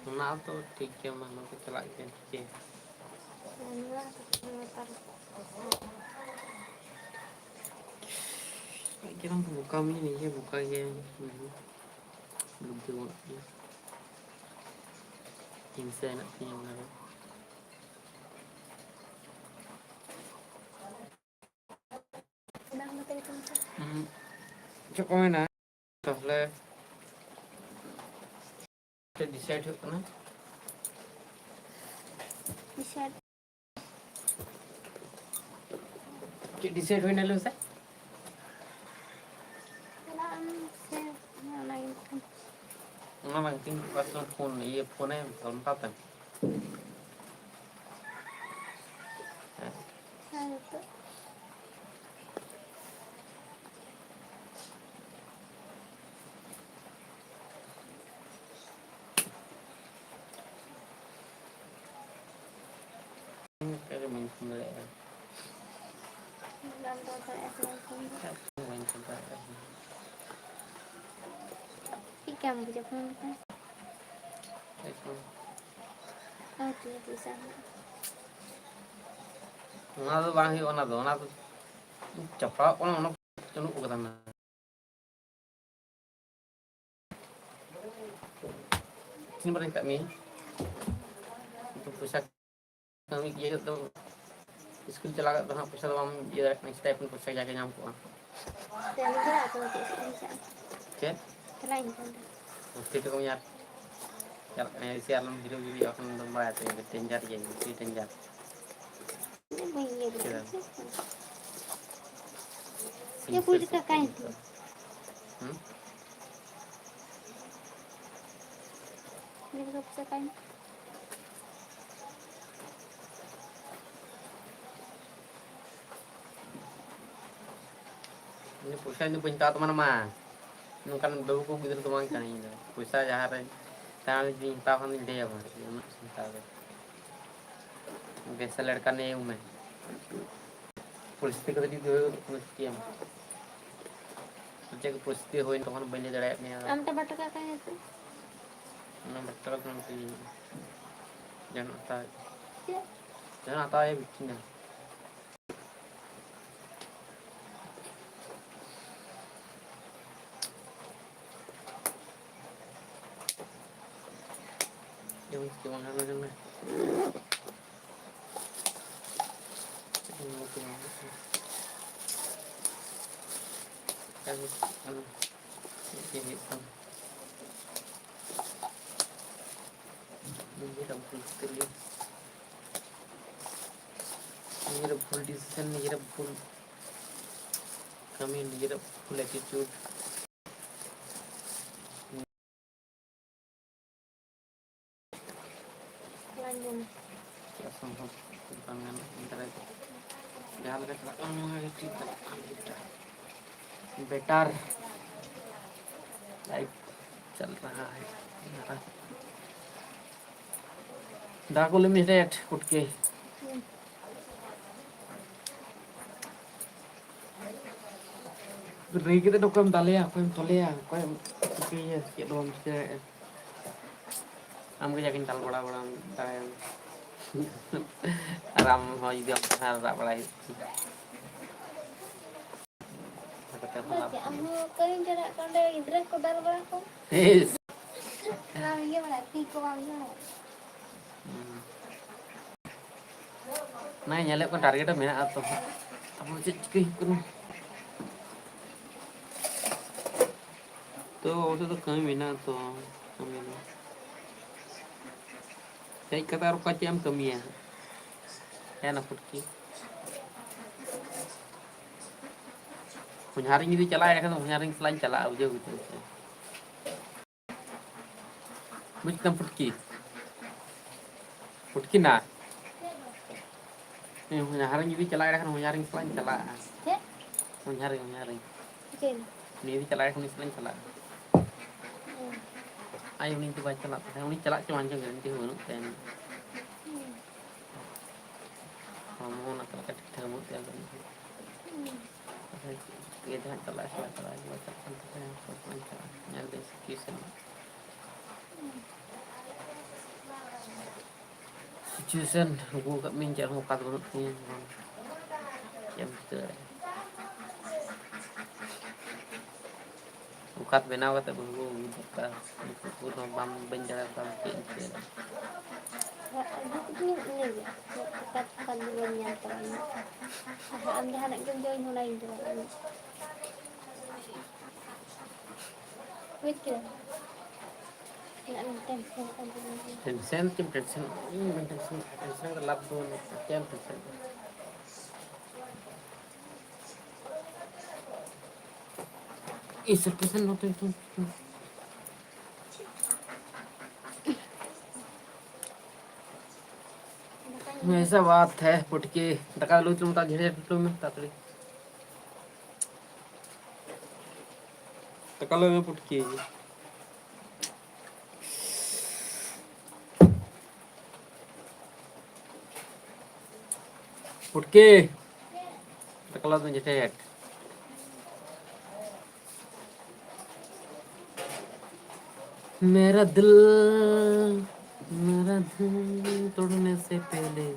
ᱚᱱᱟ ᱫᱚ ᱴᱷᱤᱠ ᱜᱮᱭᱟ, ᱢᱟ, ᱱᱚᱛᱮ ᱪᱟᱞᱟᱜ ᱜᱮ ᱴᱷᱤᱠ ᱜᱮᱭᱟ᱾ ᱟᱡ ᱜᱮ ᱵᱟᱝ ᱵᱚᱠᱟ ᱢᱤᱱᱟᱹᱧᱟ, ᱵᱚᱠᱟ ᱜᱮ᱾ ᱵᱩᱫᱽᱫᱷᱤ ᱵᱟᱹᱱᱩᱜ ᱛᱤᱧᱟ᱾ ᱦᱤᱝᱥᱟᱹ ᱦᱮᱱᱟᱜ ᱛᱤᱧᱟ ᱚᱱᱟ ᱨᱮ᱾ ᱦᱩᱸ, ᱪᱮᱫ ᱠᱚ ᱢᱮᱱᱟ? ᱛᱟᱦᱞᱮ ᱪᱮᱫ decide ᱦᱩᱭᱩᱜ ᱠᱟᱱᱟ? Decide᱾ ᱪᱮᱫ decide ᱦᱩᱭᱱᱟ ᱞᱟᱹᱭ ᱢᱮᱥᱮ? ᱪᱟᱞᱟᱜ ᱟᱢ ᱥᱮ ᱚᱱᱟᱜᱮ ᱢᱤᱫᱴᱟᱝ᱾ ᱚᱱᱟ ᱵᱟᱝ, ᱛᱤᱱ ᱯᱟᱨᱥᱮᱱᱴ ᱯᱷᱳᱱ, ᱤᱭᱟᱹ, ᱯᱷᱳᱱᱮ ᱥᱟᱢᱴᱟᱣ ᱛᱟᱢ? ᱦᱮᱸ᱾ ᱦᱮᱸ, ᱱᱤᱛᱚᱜ᱾ ᱚᱱᱠᱟ ᱜᱮ ᱵᱟᱹᱧ ᱯᱷᱳᱱ ᱫᱟᱲᱮᱭᱟᱜ ᱠᱟᱱᱟ᱾ ᱵᱟᱢ ᱨᱚᱲ ᱫᱟᱲᱮᱭᱟᱜ ᱠᱟᱱᱟ ᱯᱷᱳᱱ ᱫᱚ᱾ ᱵᱟᱹᱧ ᱯᱷᱳᱱ ᱫᱟᱲᱮᱭᱟᱜ ᱠᱟᱱᱟ᱾ ᱪᱮᱫ ᱠᱟᱢ ᱵᱩᱡᱟ ᱯᱷᱳᱱ ᱞᱮᱠᱷᱟᱱ? ᱮᱠᱫᱚᱢ᱾ ᱟᱨ ᱛᱤᱱᱟᱹᱜ ᱯᱚᱭᱥᱟ ᱦᱩᱭᱩᱜᱼᱟ? ᱚᱱᱟ ᱫᱚ ᱵᱟᱝ ᱦᱩᱭᱩᱜᱼᱟ, ᱚᱱᱟ ᱫᱚ, ᱚᱱᱟ ᱫᱚ ᱪᱟᱯᱲᱟᱣᱚᱜ ᱠᱟᱱᱟ, ᱚᱱᱟ ᱪᱟᱹᱞᱩᱜ ᱠᱟᱫᱟ ᱱᱟᱜ᱾ ᱛᱤᱱ ᱵᱟᱨᱤᱧ ᱢᱮᱛᱟᱜ ᱢᱮᱭᱟ? ᱯᱚᱭᱥᱟ ᱠᱟᱹᱢᱤ ᱤᱭᱟᱹ ᱫᱚ, ᱥᱠᱩᱞ ᱪᱟᱞᱟᱣ ᱠᱟᱛᱮ ᱫᱚ ᱦᱟᱸᱜ ᱯᱚᱭᱥᱟ ᱫᱚ ᱵᱟᱢ ᱤᱭᱟᱹ ᱫᱟᱲᱮᱭᱟᱜ ᱠᱟᱱᱟ, ᱥᱴᱟᱭᱯᱮᱱᱰ ᱯᱚᱭᱥᱟ ᱡᱟᱜᱮ ᱧᱟᱢ ᱠᱚᱜᱼᱟ᱾ ᱪᱮᱫ ᱮᱢ ᱪᱟᱞᱟᱜᱼᱟ? ᱪᱮᱫ ᱮᱢ ᱪᱟᱞᱟᱜᱼᱟ? ᱪᱮᱫ? ᱪᱟᱞᱟᱜ ᱤᱧ ᱛᱚ᱾ ᱢᱩᱥᱠᱤᱞ ᱛᱮᱠᱚ ᱧᱟᱢ᱾ ᱪᱟᱞᱟᱜ ᱠᱟᱱᱟ, ᱵᱮᱥᱤ ᱟᱞᱚᱢ ᱦᱤᱨᱳ ᱜᱤᱨᱤ, ᱵᱟᱠᱷᱟᱱ ᱫᱚᱢ ᱵᱟᱲᱟᱭᱟ ᱛᱚ, ᱤᱧ ᱫᱚ ᱰᱮᱧᱡᱟᱨ ᱜᱤᱭᱟᱹᱧ, ᱵᱮᱥᱤ ᱰᱮᱧᱡᱟᱨ᱾ ᱤᱧ ᱫᱚ ᱵᱟᱹᱧ ᱤᱭᱟᱹ ᱫᱟᱲᱮᱭᱟᱜᱼᱟ, ᱪᱮᱫᱟᱜ? ᱴᱷᱤᱠ ᱥᱮ? ᱤᱧ ᱯᱩᱭᱥᱟᱹ ᱠᱟᱠᱟᱧ ᱛᱤᱧ᱾ ᱦᱩᱸ? ᱤᱧ ᱫᱚ ᱯᱩᱭᱥᱟᱹ ᱠᱟᱠᱟᱧ᱾ ᱤᱧ ᱫᱚ ᱯᱚᱭᱥᱟ ᱤᱧ ᱫᱚ ᱵᱟᱹᱧ ᱦᱟᱛᱟᱣ ᱛᱟᱢᱟ ᱢᱟ᱾ ᱱᱚᱝᱠᱟᱱ ᱵᱟᱹᱵᱩ ᱠᱚ ᱜᱤᱫᱽᱨᱟᱹ ᱫᱚ ᱵᱟᱝ ᱠᱟᱹᱱᱟᱹᱧ ᱤᱧ ᱫᱚ᱾ ᱯᱚᱭᱥᱟ ᱡᱟᱦᱟᱸ ᱨᱮ ᱛᱟᱦᱮᱸ ᱞᱮᱱ ᱛᱤᱧ ᱦᱟᱛᱟᱣ ᱠᱷᱟᱱ ᱫᱚᱧ ᱞᱟᱹᱭ ᱟᱢᱟ, ᱩᱱᱟᱹᱜ ᱤᱧ ᱦᱟᱛᱟᱣ ᱫᱟ᱾ ᱵᱮᱥ ᱞᱟᱲᱠᱟ ᱱᱮ ᱦᱩᱸ ᱢᱮ᱾ ᱯᱚᱨᱤᱥᱛᱷᱤᱛᱤ ᱠᱚᱫᱚ ᱡᱩᱫᱤ ᱦᱩᱭᱩᱜ ᱠᱟᱱᱟ, ᱪᱤᱠᱟᱹᱭᱟᱢ? ᱪᱮᱫ ᱠᱚ ᱯᱚᱨᱤᱥᱛᱷᱤᱛᱤ ᱦᱩᱭᱮᱱ ᱛᱚᱠᱷᱚᱱ ᱵᱟᱹᱧ ᱞᱟᱹᱭ ᱫᱟᱲᱮᱭᱟᱜ ᱢᱮᱭᱟ᱾ ᱟᱢ ᱴᱟᱢᱟᱴᱳ ᱠᱟᱠᱟ ᱦᱮᱸ ᱥᱮ? ᱚᱱᱟ ᱵᱟᱴᱴᱟ ᱠᱟᱛᱮ ᱡᱟᱦᱟᱱᱟᱜ ᱦᱟᱛᱟᱣ ᱦᱩᱭᱩᱜᱼᱟ᱾ ᱪᱮᱫ? ᱡᱟᱦᱟᱱᱟᱜ ᱦᱟᱛᱟᱣ ᱦᱩᱭᱩᱜᱼᱟ, ᱵᱤᱴᱤ ᱱᱟ᱾ ᱡᱮᱢᱚᱱ ᱪᱤᱠᱟᱹ ᱵᱟᱝ ᱜᱟᱱᱚᱜ ᱠᱟᱱᱟ᱾ ᱪᱮᱫ ᱦᱚᱸ ᱵᱟᱝ ᱦᱩᱭᱩᱜ ᱠᱟᱱᱟ᱾ ᱪᱮᱫ ᱦᱩᱭᱩᱜ ᱠᱟᱱᱟ? ᱱᱤᱡᱮᱨᱟᱜ ᱵᱷᱩᱞ ᱠᱷᱟᱹᱛᱤᱨ ᱜᱮ, ᱱᱤᱡᱮᱨᱟᱜ ᱵᱷᱩᱞ decision, ᱱᱤᱡᱮᱨᱟᱜ ᱵᱷᱩᱞ ᱠᱟᱹᱢᱤ, ᱱᱤᱡᱮᱨᱟᱜ ᱵᱷᱩᱞ attitude᱾ ᱵᱟᱝ ᱡᱚᱢ᱾ ᱪᱮᱫ ᱥᱚᱢᱵᱷᱚᱵ ᱵᱟᱝ ᱜᱟᱱᱚᱜ ᱠᱟᱱ ᱛᱟᱞᱮᱭᱟ᱾ ᱡᱟᱦᱟᱸ ᱞᱮᱠᱟ ᱪᱟᱞᱟᱜ ᱠᱟᱱᱟ, ᱚᱱᱟ ᱜᱮ ᱴᱷᱤᱠ ᱪᱟᱞᱟᱜ ᱠᱟᱱᱟ᱾ Better life ᱪᱟᱞ ᱨᱟᱦᱟ ᱦᱟᱭ᱾ ᱫᱟᱠᱟ ᱠᱚ ᱞᱟᱹᱭ ᱢᱮ, ᱨᱮᱴ ᱯᱩᱴᱠᱤ᱾ ᱨᱟᱹᱜᱤ ᱠᱟᱛᱮ ᱫᱚ ᱚᱠᱚᱭᱮᱢ ᱫᱟᱞᱮᱭᱟ, ᱚᱠᱚᱭᱮᱢ ᱛᱚᱞᱮᱭᱟ, ᱚᱠᱚᱭᱮᱢ ᱪᱤᱠᱟᱹᱭᱮᱭᱟ, ᱪᱮᱫ ᱦᱚᱸ ᱵᱟᱢ ᱪᱤᱠᱟᱹ ᱫᱟᱲᱮᱭᱟᱜᱼᱟ᱾ ᱟᱢᱜᱮ ᱡᱟᱜᱮᱧ ᱫᱟᱞ ᱵᱟᱲᱟ ᱵᱟᱲᱟ ᱫᱟᱲᱮᱭᱟᱢ᱾ ᱟᱨ ᱟᱢ ᱦᱚᱸ ᱡᱩᱫᱤ ᱟᱢ ᱛᱟᱦᱮᱸ ᱨᱟᱜ ᱵᱟᱲᱟᱭ ᱦᱩᱭᱩᱜ ᱛᱟᱢᱟ᱾ ᱟᱢ ᱦᱚᱸ ᱠᱟᱹᱢᱤᱢ ᱪᱟᱞᱟᱜ ᱠᱟᱱ ᱚᱸᱰᱮ ᱜᱤᱫᱽᱨᱟᱹ ᱠᱚ ᱫᱟᱞ ᱵᱟᱲᱟ ᱠᱚᱢ᱾ ᱤᱥ᱾ ᱵᱟᱢ ᱤᱭᱟᱹ ᱵᱟᱲᱟᱭᱟ, ᱛᱤ ᱠᱚ ᱵᱟᱢ ᱤᱭᱟᱹ ᱵᱟᱲᱟᱭᱟ᱾ ᱦᱩᱸ᱾ ᱚᱱᱟ ᱧᱮᱞᱮᱫ ᱠᱚᱣᱟ, target ᱢᱮᱱᱟᱜᱼᱟ ᱛᱚ᱾ ᱛᱟᱯᱚᱨ ᱪᱮᱫ ᱪᱤᱠᱟᱹ ᱦᱩᱭᱩᱜ ᱠᱟᱱᱟ? ᱛᱚ ᱚᱱᱛᱮ ᱫᱚ ᱠᱟᱹᱢᱤ ᱢᱮᱱᱟᱜᱼᱟ ᱛᱚ, ᱠᱟᱹᱢᱤ ᱫᱚ᱾ ᱦᱮᱡ ᱠᱟᱛᱮ ᱟᱨ ᱚᱠᱟ ᱪᱮᱫ ᱮᱢ ᱠᱟᱹᱢᱤᱭᱟ? ᱦᱮᱸ, ᱱᱟ ᱯᱩᱴᱠᱤ᱾ ᱦᱚᱧᱦᱟᱨᱤᱧ ᱡᱩᱫᱤ ᱪᱟᱞᱟᱜᱼᱟ, ᱮᱸᱰᱮᱠᱷᱟᱱ ᱫᱚ ᱦᱚᱧᱦᱟᱨᱤᱧ ᱥᱟᱞᱟᱜ ᱤᱧ ᱪᱟᱞᱟᱜᱼᱟ, ᱵᱩᱡᱷᱟᱹᱣ ᱠᱮᱫᱟᱢ ᱥᱮ? ᱵᱩᱡᱽ ᱠᱮᱫᱟᱢ ᱯᱩᱴᱠᱤ? ᱯᱩᱴᱠᱤ ᱱᱟ᱾ ᱦᱮᱸ, ᱦᱚᱧᱦᱟᱨᱤᱧ ᱡᱩᱫᱤ ᱪᱟᱞᱟᱜᱼᱟ, ᱮᱸᱰᱮᱠᱷᱟᱱ ᱦᱚᱧᱦᱟᱨᱤᱧ ᱥᱟᱞᱟᱜ ᱤᱧ ᱪᱟᱞᱟᱜᱼᱟ᱾ ᱪᱮᱫ? ᱦᱚᱧᱦᱟᱨᱤᱧ, ᱦᱚᱧᱦᱟᱨᱤᱧ᱾ ᱪᱤᱠᱟᱹᱭᱮᱱᱟ? ᱩᱱᱤ ᱡᱩᱫᱤ ᱪᱟᱞᱟᱜᱼᱟ, ᱩᱱᱤ ᱥᱟᱞᱟᱜ ᱤᱧ ᱪᱟᱞᱟᱜᱼᱟ᱾ ᱦᱩᱸ᱾ ᱟᱭ, ᱩᱱᱤ ᱫᱚ ᱵᱟᱭ ᱪᱟᱞᱟᱜ ᱛᱟᱦᱮᱸᱫ᱾ ᱩᱱᱤ ᱪᱟᱞᱟᱜ ᱪᱚ ᱵᱟᱝ ᱪᱚ guarantee ᱦᱚᱸ ᱵᱟᱹᱱᱩᱜ ᱛᱟᱭᱟ᱾ ᱦᱩᱸ᱾ ᱦᱚᱲᱢᱚ ᱚᱱᱟ ᱠᱚ ᱞᱮᱠᱟ ᱴᱷᱤᱠ ᱴᱷᱟᱠ ᱵᱟᱹᱱᱩᱜ ᱛᱟᱭᱟ᱾ ᱦᱩᱸ᱾ ᱛᱟᱦᱞᱮ ᱪᱮᱫ ᱪᱤᱠᱟᱹᱭᱮᱫᱟ ᱦᱟᱸᱜ, ᱪᱟᱞᱟᱜ ᱟᱭ ᱥᱮ ᱵᱟᱭ ᱪᱟᱞᱟᱜᱼᱟ? ᱵᱟᱭ ᱪᱟᱞᱟᱜ ᱠᱷᱟᱱ ᱛᱟᱦᱞᱮ ᱧᱮᱞ ᱫᱟᱹᱧ situation᱾ Situation ᱟᱹᱜᱩ ᱟᱠᱟᱫ ᱢᱤᱭᱟᱹᱧ, ᱪᱮᱫ ᱦᱚᱸ ᱚᱠᱟᱛ ᱵᱟᱹᱱᱩᱜ ᱛᱤᱧᱟᱹ, ᱪᱮᱫ ᱮᱢ ᱪᱤᱠᱟᱹ ᱫᱟᱲᱮᱭᱟᱜᱼᱟ? ᱚᱠᱟᱛ ᱵᱮᱱᱟᱣ ᱠᱟᱛᱮ ᱵᱟᱹᱦᱩ ᱟᱹᱜᱩ ᱫᱚᱨᱠᱟᱨ, ᱩᱱᱠᱩ ᱠᱚ ᱵᱟᱢ, ᱵᱟᱹᱧ ᱫᱟᱲᱮᱭᱟᱠᱚᱣᱟ, ᱪᱮᱫ ᱤᱧ ᱪᱤᱠᱟᱹᱭᱟ? ᱟᱹᱜᱩ ᱠᱤᱫᱤᱧᱟ ᱩᱱᱤ ᱜᱮ, ᱚᱠᱟᱛ ᱚᱠᱟᱛ ᱫᱚ ᱵᱟᱹᱧ ᱧᱮᱞ ᱛᱟᱢᱟ᱾ ᱟᱢ ᱡᱟᱦᱟᱱᱟᱜ ᱜᱮᱢ ᱡᱚᱢ, ᱚᱱᱟᱧ ᱡᱚᱢᱟ᱾ ᱵᱩᱡᱽ ᱠᱮᱫᱟᱢ? ᱤᱧᱟᱹᱜ ᱢᱤᱫᱴᱮᱱ ᱯᱷᱳᱱ ᱠᱟᱱ ᱛᱤᱧᱟ᱾ Tension ᱪᱮᱫ ᱮᱢ tension? ᱤᱧ ᱵᱟᱹᱧ tension, tension ᱫᱚ ᱞᱟᱵᱷ ᱫᱚ ᱵᱟᱹᱱᱩᱜ, ᱪᱮᱫ ᱮᱢ tension? ᱤᱥ, tension ᱱᱚᱛᱮ ᱛᱚ᱾ ᱫᱟᱠᱟᱧ ᱦᱮᱸ, ᱮᱭᱥᱟ ᱵᱟᱛ ᱦᱮ, ᱯᱩᱴᱠᱤ᱾ ᱫᱟᱠᱟ ᱞᱩ ᱛᱟᱞᱟᱝ ᱢᱮ, ᱡᱷᱮᱲᱮ ᱡᱷᱮᱲᱮ ᱞᱩ ᱢᱮ, ᱛᱟᱲᱟᱛᱟᱲᱤ᱾ ᱫᱟᱠᱟ ᱞᱩ ᱢᱮ, ᱯᱩᱴᱠᱤ᱾ ᱯᱩᱴᱠᱤ᱾ ᱫᱟᱠᱟ ᱞᱩ ᱢᱮ, ᱡᱷᱮᱲᱮ ᱡᱷᱮᱲᱮ᱾ मेरा दिल, मेरा दिल तोड़ने से पहले।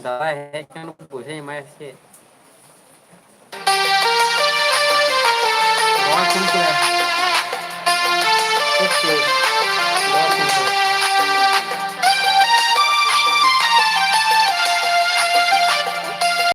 ᱫᱟᱫᱟ ᱦᱮᱡ ᱠᱟᱱ, ᱯᱚᱭᱥᱟᱧ ᱮᱢᱟᱭᱟ ᱥᱮ ᱪᱮᱫ? ᱱᱚᱣᱟ ᱠᱩᱞ ᱠᱮᱫᱟ᱾ ᱪᱮᱫ ᱠᱚ? ᱱᱚᱣᱟ ᱠᱩᱞ ᱠᱮᱫᱟ᱾